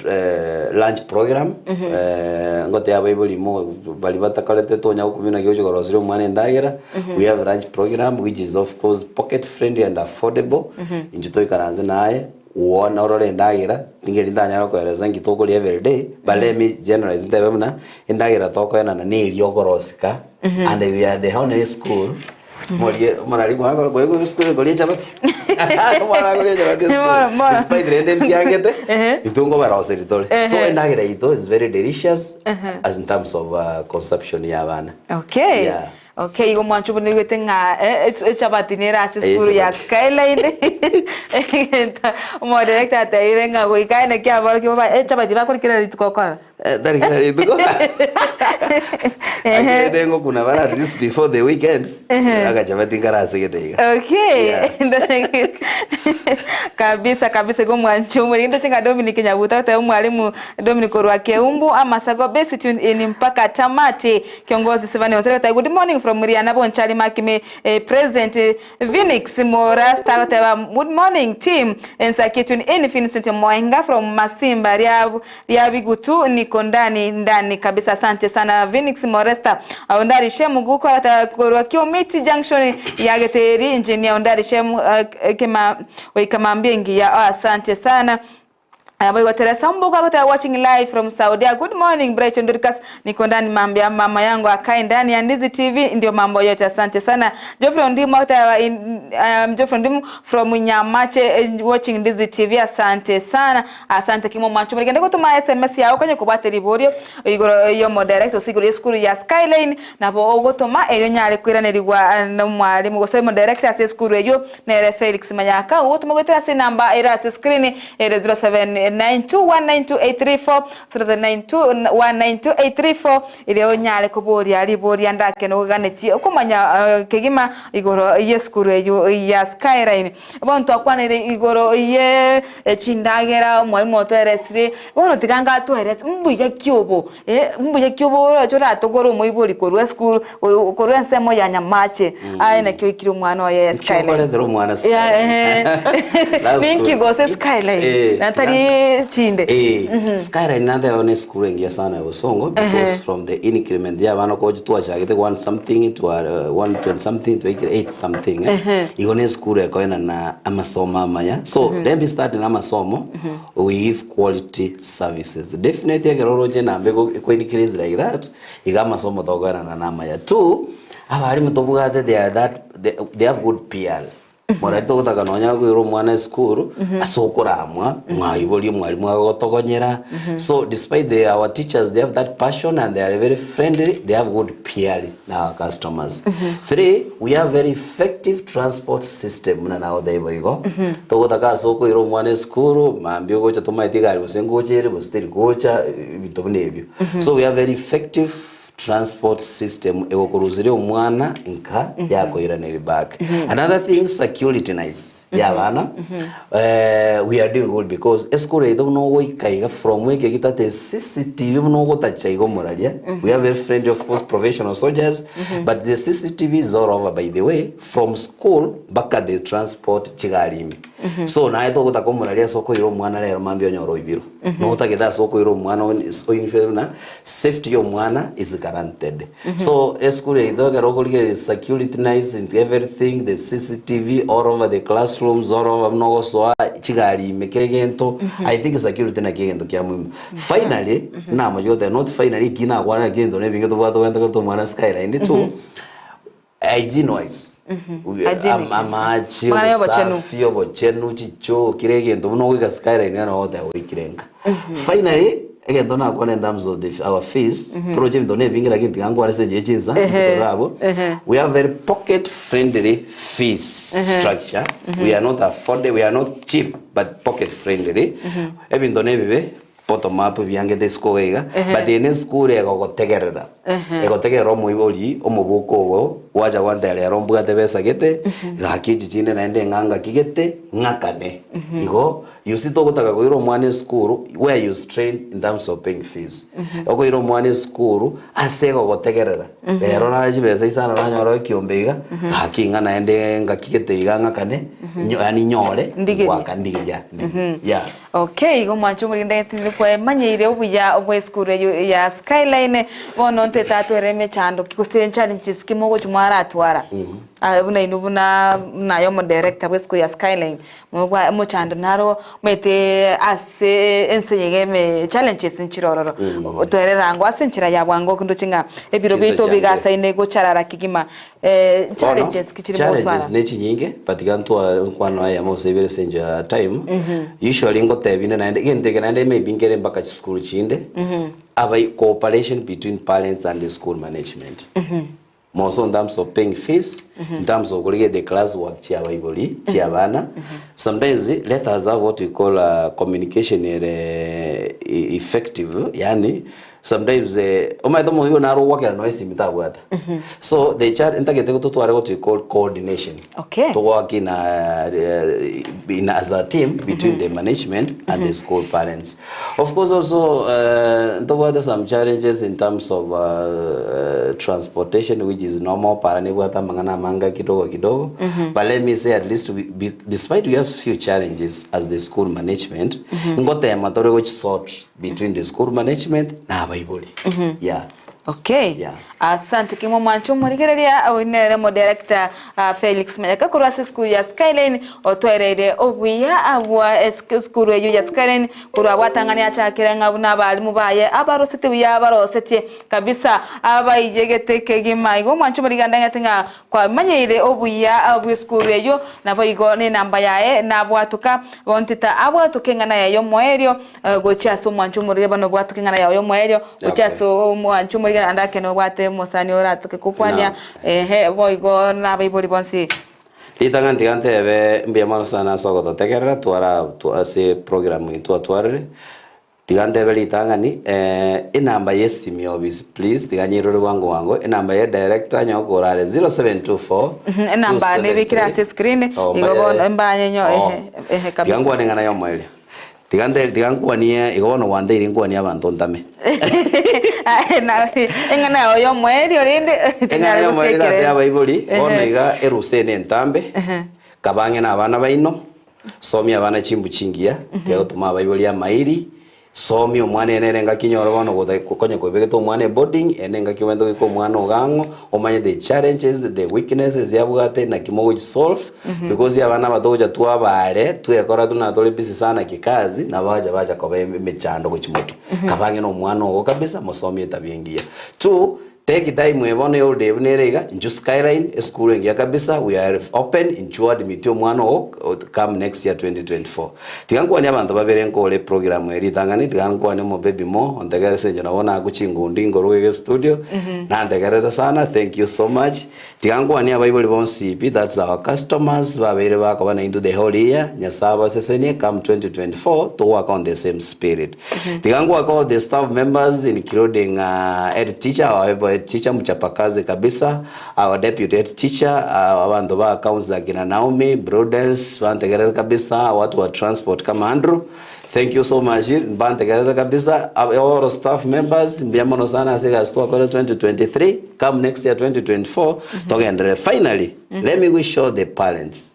uh, lunch program mm -hmm. uh, ngote abaibori mo bari batakorete tonya gokumia naki oche korosiria omwana endagera We have lunch program which is of course pocket friendly and affordable. Inche toikaranse naye one orore endagera tingeri ntanyara koeresa nki tokoria every day but let me generalize ntebe buna endagera tokoenana neria okorosika and we are the only school morie morari kwakora koigwa esukuru ekoria echabati omwana akoria echabati esukuru despite rende mbiangete intwe nkobaroseri tore so endagera yaito is very delicious as in terms of uh, consumption ya abana Okay. Yeah. Okay, igo mwancho buna oigwete ng'a eh, ech- echabati nere ase esukuru ya Echabati. Skyline. Egento omodirector atebiire ng'a goika aye naki aborokigwa ba echabati bakore kera rituko okora. Eh, tari kera rituko. Akende ngokuna bara at least before the weekends. Agachabati nkarasegete iga. Okay. Yeah. Kabisa kabisa igo mwanche omoriri ndoche ng'a Dominic Nyabuta goteba omwalimu Dominic korwa Keumbu amasago best tune in mpaka tamati kiongozi Sivani Osere goteba good morning from Riana Bonchari Makime eh, present Phoenix Morasta agoteba good morning team Ensaki tune in Vincent Moenga from Masimba ria ria Bigutu niko ndani ndani kabisa asante sana Phoenix Moresta Ondari Shemu guko agoteba korwa Kiomiti Junction ya Geteri engineer Ondari Shemu kema oikamambia engiya oh, asante sana Boigo Teresa Mbuga agoteba watching live from Saudia good morning Brighton Dorcas niko ndani mambia mama yangu akae ndani ya Ndizi TV ndio mambo yote asante sana Geoffrey Ondimu agoteba Geoffrey Ondimu from Nyamache watching Ndizi TV asante sana asante kimo mwancho murigende gutuma SMS yao kwenye kubwate riborio igoro yo direct osigoro ye skuru ya Skyline nabo ogotoma erio nyare kwiranirigwa na mwalimu gose mo direct ase skuru eyo nere Felix Mayaka ogotoma gwetera ase namba era ase screen ere 0792192834 0792192834 ere onyare koboria riboria ndake noganetie okomanya kegima igoro ye skuru eyo ya Skyline bono twakwanire igoro ye chindagera omwalimu otweresire bono tiganga atwerese mbuya kiobo mbuya kiobo oroche oratogore omoibori korwa esukuru korwa ensemo ya Nyamache aye nakio oikire omwana oye Skyline. Kiokorethera omwana Yeah, That's ninki good. gose Skyline natari chinde. Skyline nathe ne school engiya sana ya Bosongo because from the increment ya bana ko twachagete 1 something to 120 something to 8 something. Igo ne school ekoena na amasomo amaya so let me start na amasomo. We give quality services definitely ekeroro nambe ko increase like that iga amasomo tokoena na namaya two abarimu tobwate they are that they have good PR morari togotaka nonya kwira omwana esukuru ase okoramwa mwaiboria mwarimu agotogonyera. So despite our teachers, they have that passion and they are very friendly, they have good PR na our customers. Three, we have very effective transport system muna nao thaibo igo togotaka ase okoira omwana esukuru mambia ogocha tomaete egari gose ngocha ere gose teri gocha ebinto buna ebio. So we have very effective transport system egokorusiria omwana nka yakoiraneri back. Another thing, security nice ya bana. We are doing good because esukuru yaitũ nogoika iga from wiki gitate CCTV nogotacha igo moraria. We have very friendly, of course, professional soldiers, but the CCTV is all over, by the way, from school mpaka the transport chigarimi. So naye togotaka omoraria ase okoira omwana rero mambia onyora oibirwe notagete ase okoira omwana oinfere na safety ya omwana is guaranteed. So esukuru yaitũ ekero okorigereria security nice and everything, the CCTV all over the classrooms, all over nogosoa chigari ime kere gento. I think security nakio egento kia muhimu. Finally, namochigote not finally kinakwana gento nebinge tobwate ogente koreta omwana Skyline two hygiene wise. Hygiene. Amache Mwana y'obochenu. obusafi obochenu chicho kire egento buna ogoika Skyline gana ogoteba goikirenga. Finally, egento nakwana in terms of our fees, toroche ebinto nebinge lakini tiga nkwane ase enchera chinsa ntotorabo. We have very pocket friendly fees structure. We are not affordable, we are not cheap, but pocket friendly. Ebinto nebibe bottom up biangete isiko iga but ene school egogotegerera egotegerera omoibori omobuko ogo wacha gwanterera ombwate besa gete gaki echi chinde naende ng'anga kigete ng'akane igo you see togotaka koira omwana esukuru where you strain in terms of paying fees okoira omwana esukuru ase egogotegerera rero naye chibesa isano nanyora ekiombe iga gaki ng'a naende ngaki gete iga ng'akane yani nyore Ndigeria. gwaka ndigeria yeah. Okay, igo mwancho muri ndetire kwemanyeire obuya obwa esukuru eyo ya Skyline bono ntetatwere emechando gose challenges kimogochi mwaratwara. Ah, buna inu buna nayo mo director bwa esukuru ya Skyline mwa mochando naro mete ase ense yegeme challenges nchirororo twerera ase nchira ya bwango kindu chinga ebiro Chizo bito change. bigasaine gocharara kigima challenges kichiri challenges motwara. nechinyinge but gantwa nkwano aya mosebere senja time usually ngotebine naende genteke naende maybe ngere mpaka school chinde aba cooperation between parents and the school management. More so in terms of paying fees, in terms of korigia the class work chia abaibori, chia abana. Sometimes let us have what we call communication ere effective, yaani sometimes omanyete omoigo naro ogwakera nonya esimi tabwata. So the child ntagete totware what we call coordination. To work in a, in as a team between the management and the school parents. Of course also ntobwate some challenges in terms of transportation which is normal para nebwate amang'ana amange kidogo kidogo but let me say at least we, be, despite we have few challenges as the school management ngotema tore gochi sort between the school management na abaibori. Yeah. Okay. Yeah. Asante kimwe mwancho morigereria oyu nere modirector Felix Mayaka korwa ase esukuru ya Skyline otwereire obuya bwa esukuru eyio ya Skyline korwa bwatang'ani achakire ng'a buna abalimu baye abarosete buya abarosetie kabisa abaiyegete kegima igo mwancho morigereria ndang'ete ng'a Kwamanyeire obuya bw'esukuru eyio, naboigo nenamba yaye nabwatoka, bontita abwatoke eng'ana yaye y'omoerio gochia ase omwancho omoriri bono obwatoke eng'ana yaye y'omoerio gochia ase omwancho omoriri naende ake nobwate omosani oratoke gokwania ehe boigo nabaibori bonsi. Ritang'ani tiga ntebe mbuya mono sana ase ogototegerera twara ase program eye twatwarire. Tiga ntebe ritang'ani, enamba y'esimi y'ofisi please, tiga nyirore bwango bwango, enamba ye director nyowe korare 0724 Enamba nebekire ase 273 screen, Oh, igo bono mbaye mbanye nyo Oh, ehe ehe tiga kabisa. nkwane eng'ana y'omoerio. Tiga nte tiga nkwanie igo bono gwanteire nkwanie abanto ntame. Eng'ana yao y'omoerio rende Eng'ana tinyare y'omoerio gosiekera. egate abaibori, bono Ehe. iga erusa ene entambe, Ehe. kabang'e na abana baino, Somia abana chimbu chingiya, tiga gotoma abaibori amairi, somia omwana ere nere engaki nyore bono gotha konya koibegete omwana eboarding, ere ne engaki omanyete goika omwana iga ang'o, omanye the challenges, the weaknesses abwate naki mogochi solve, because abana aba togocha twabare, twekora buna tore busy sana kikazi, nabo bagocha bacha koba emechando gochia motwe. Kaba ang'e na omwana ogo kabisa, mosomie etabia engiya. Two, Take time eye bono yolde buna ere iga, inchuo Skyline, esukuru engiya kabisa, we are open, inchuo admit omwana oo come next year 2024. Tiga nkwanie abanto babere nkore eprogram eye ritang'ani, tiga nkwane omobaby mo, ontegerere ase eng'encho nabo naakwa chingundi nkoruga iga estudio, nantegererete sana, thank you so much. Tiga nkwanie abaibori bonsi pi, that's our customers, babeire bakoba naintwe the whole year, Nyasaye abasesenie, come 2024, togoaka on the same spirit. Tiga ngoake all the staff members including head teacher, our able head teacher mchapakazi kabisa, our deputy head teacher, abanto ba accounts akina Naomi, Prudence, bantegerete kabisa, watu wa transport kama Andrew, thank you so much, bantegerete kabisa, all staff members, mbuya mono sana ase egasi twakorire 2023, come next year 2024, togenderere. Finally, let me wish all the parents,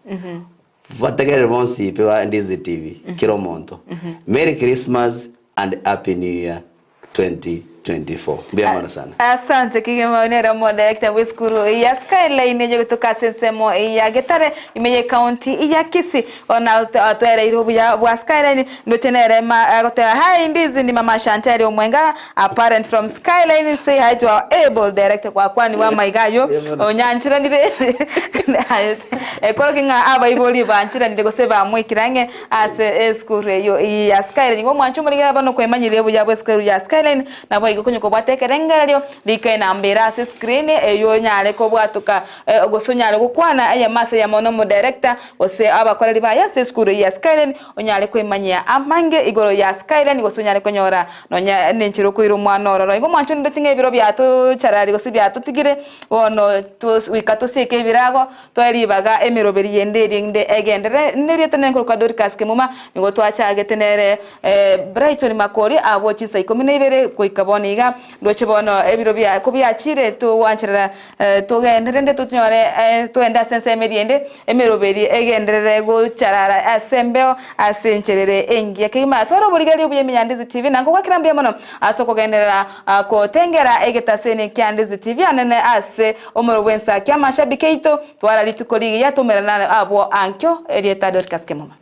Bategerere bonsi pi ba Ndizi TV, kera omonto. Merry Christmas and Happy New Year 2024. Mbuya mono sana. Asante kegima nere omodirector bw'esukuru ya Skyline eye gotoka ase ensemo ya Getare ime ye county ya Kisii bono atwereire obuya bwa Skyline ndoche nere ma agoteba hi Ndizi ni mama Chantel Omwenga a parent from Skyline say hi to our able director gwakwanigwa amaiga aywo onyancheranire Ekorokia ng'a abaibori bancheranire gose bamoikire ang'e ase esukuru eyio ya Skyline. Igo omwancho omorigera bono kwemanyirie obuya bw'esukuru ya Skyline, naboigo konya kobwata ekerengererio, rika enamba ere ase escreen eyio onyare kobwatoka gose onyare gokwana eyemo ase eyemo na omodirector gose abakoreri baye ase esukuru eyio ya Skyline, onyare kwemanyia amange igoro ya Skyline gose onyare konyora nonya nenchera okoira omwana ororo. Igo omwancho onde ng'a ebiro biatocharari gose biatotigire Bono goika tosieke ebirago, toe ribaga emeroberi yende erinde egenderere. Nerieta nenkorokwa Dorcas Kemuma, nigo twachagete nere Brighton Makori abwo chinsa ikomi na ibere goika bono iga. Ndoche bono ebiro bia kobiachire togwancherera togende rende tonyore togende ase ensemo eria ende emeroberi egenderere gocharara ase embeo ase enchera ere engiya kegima. Tware oborigereria obuya ime ya Ndizi TV na nkogwakera mbuya mono ase okogenderera Gotengera egetaseni kia Ndizi TV anene ase omoro bw'ensa kia amashabiki aito, twara rituko rigiya toumerane abwo ankio, erieta Dorcas Kemuma.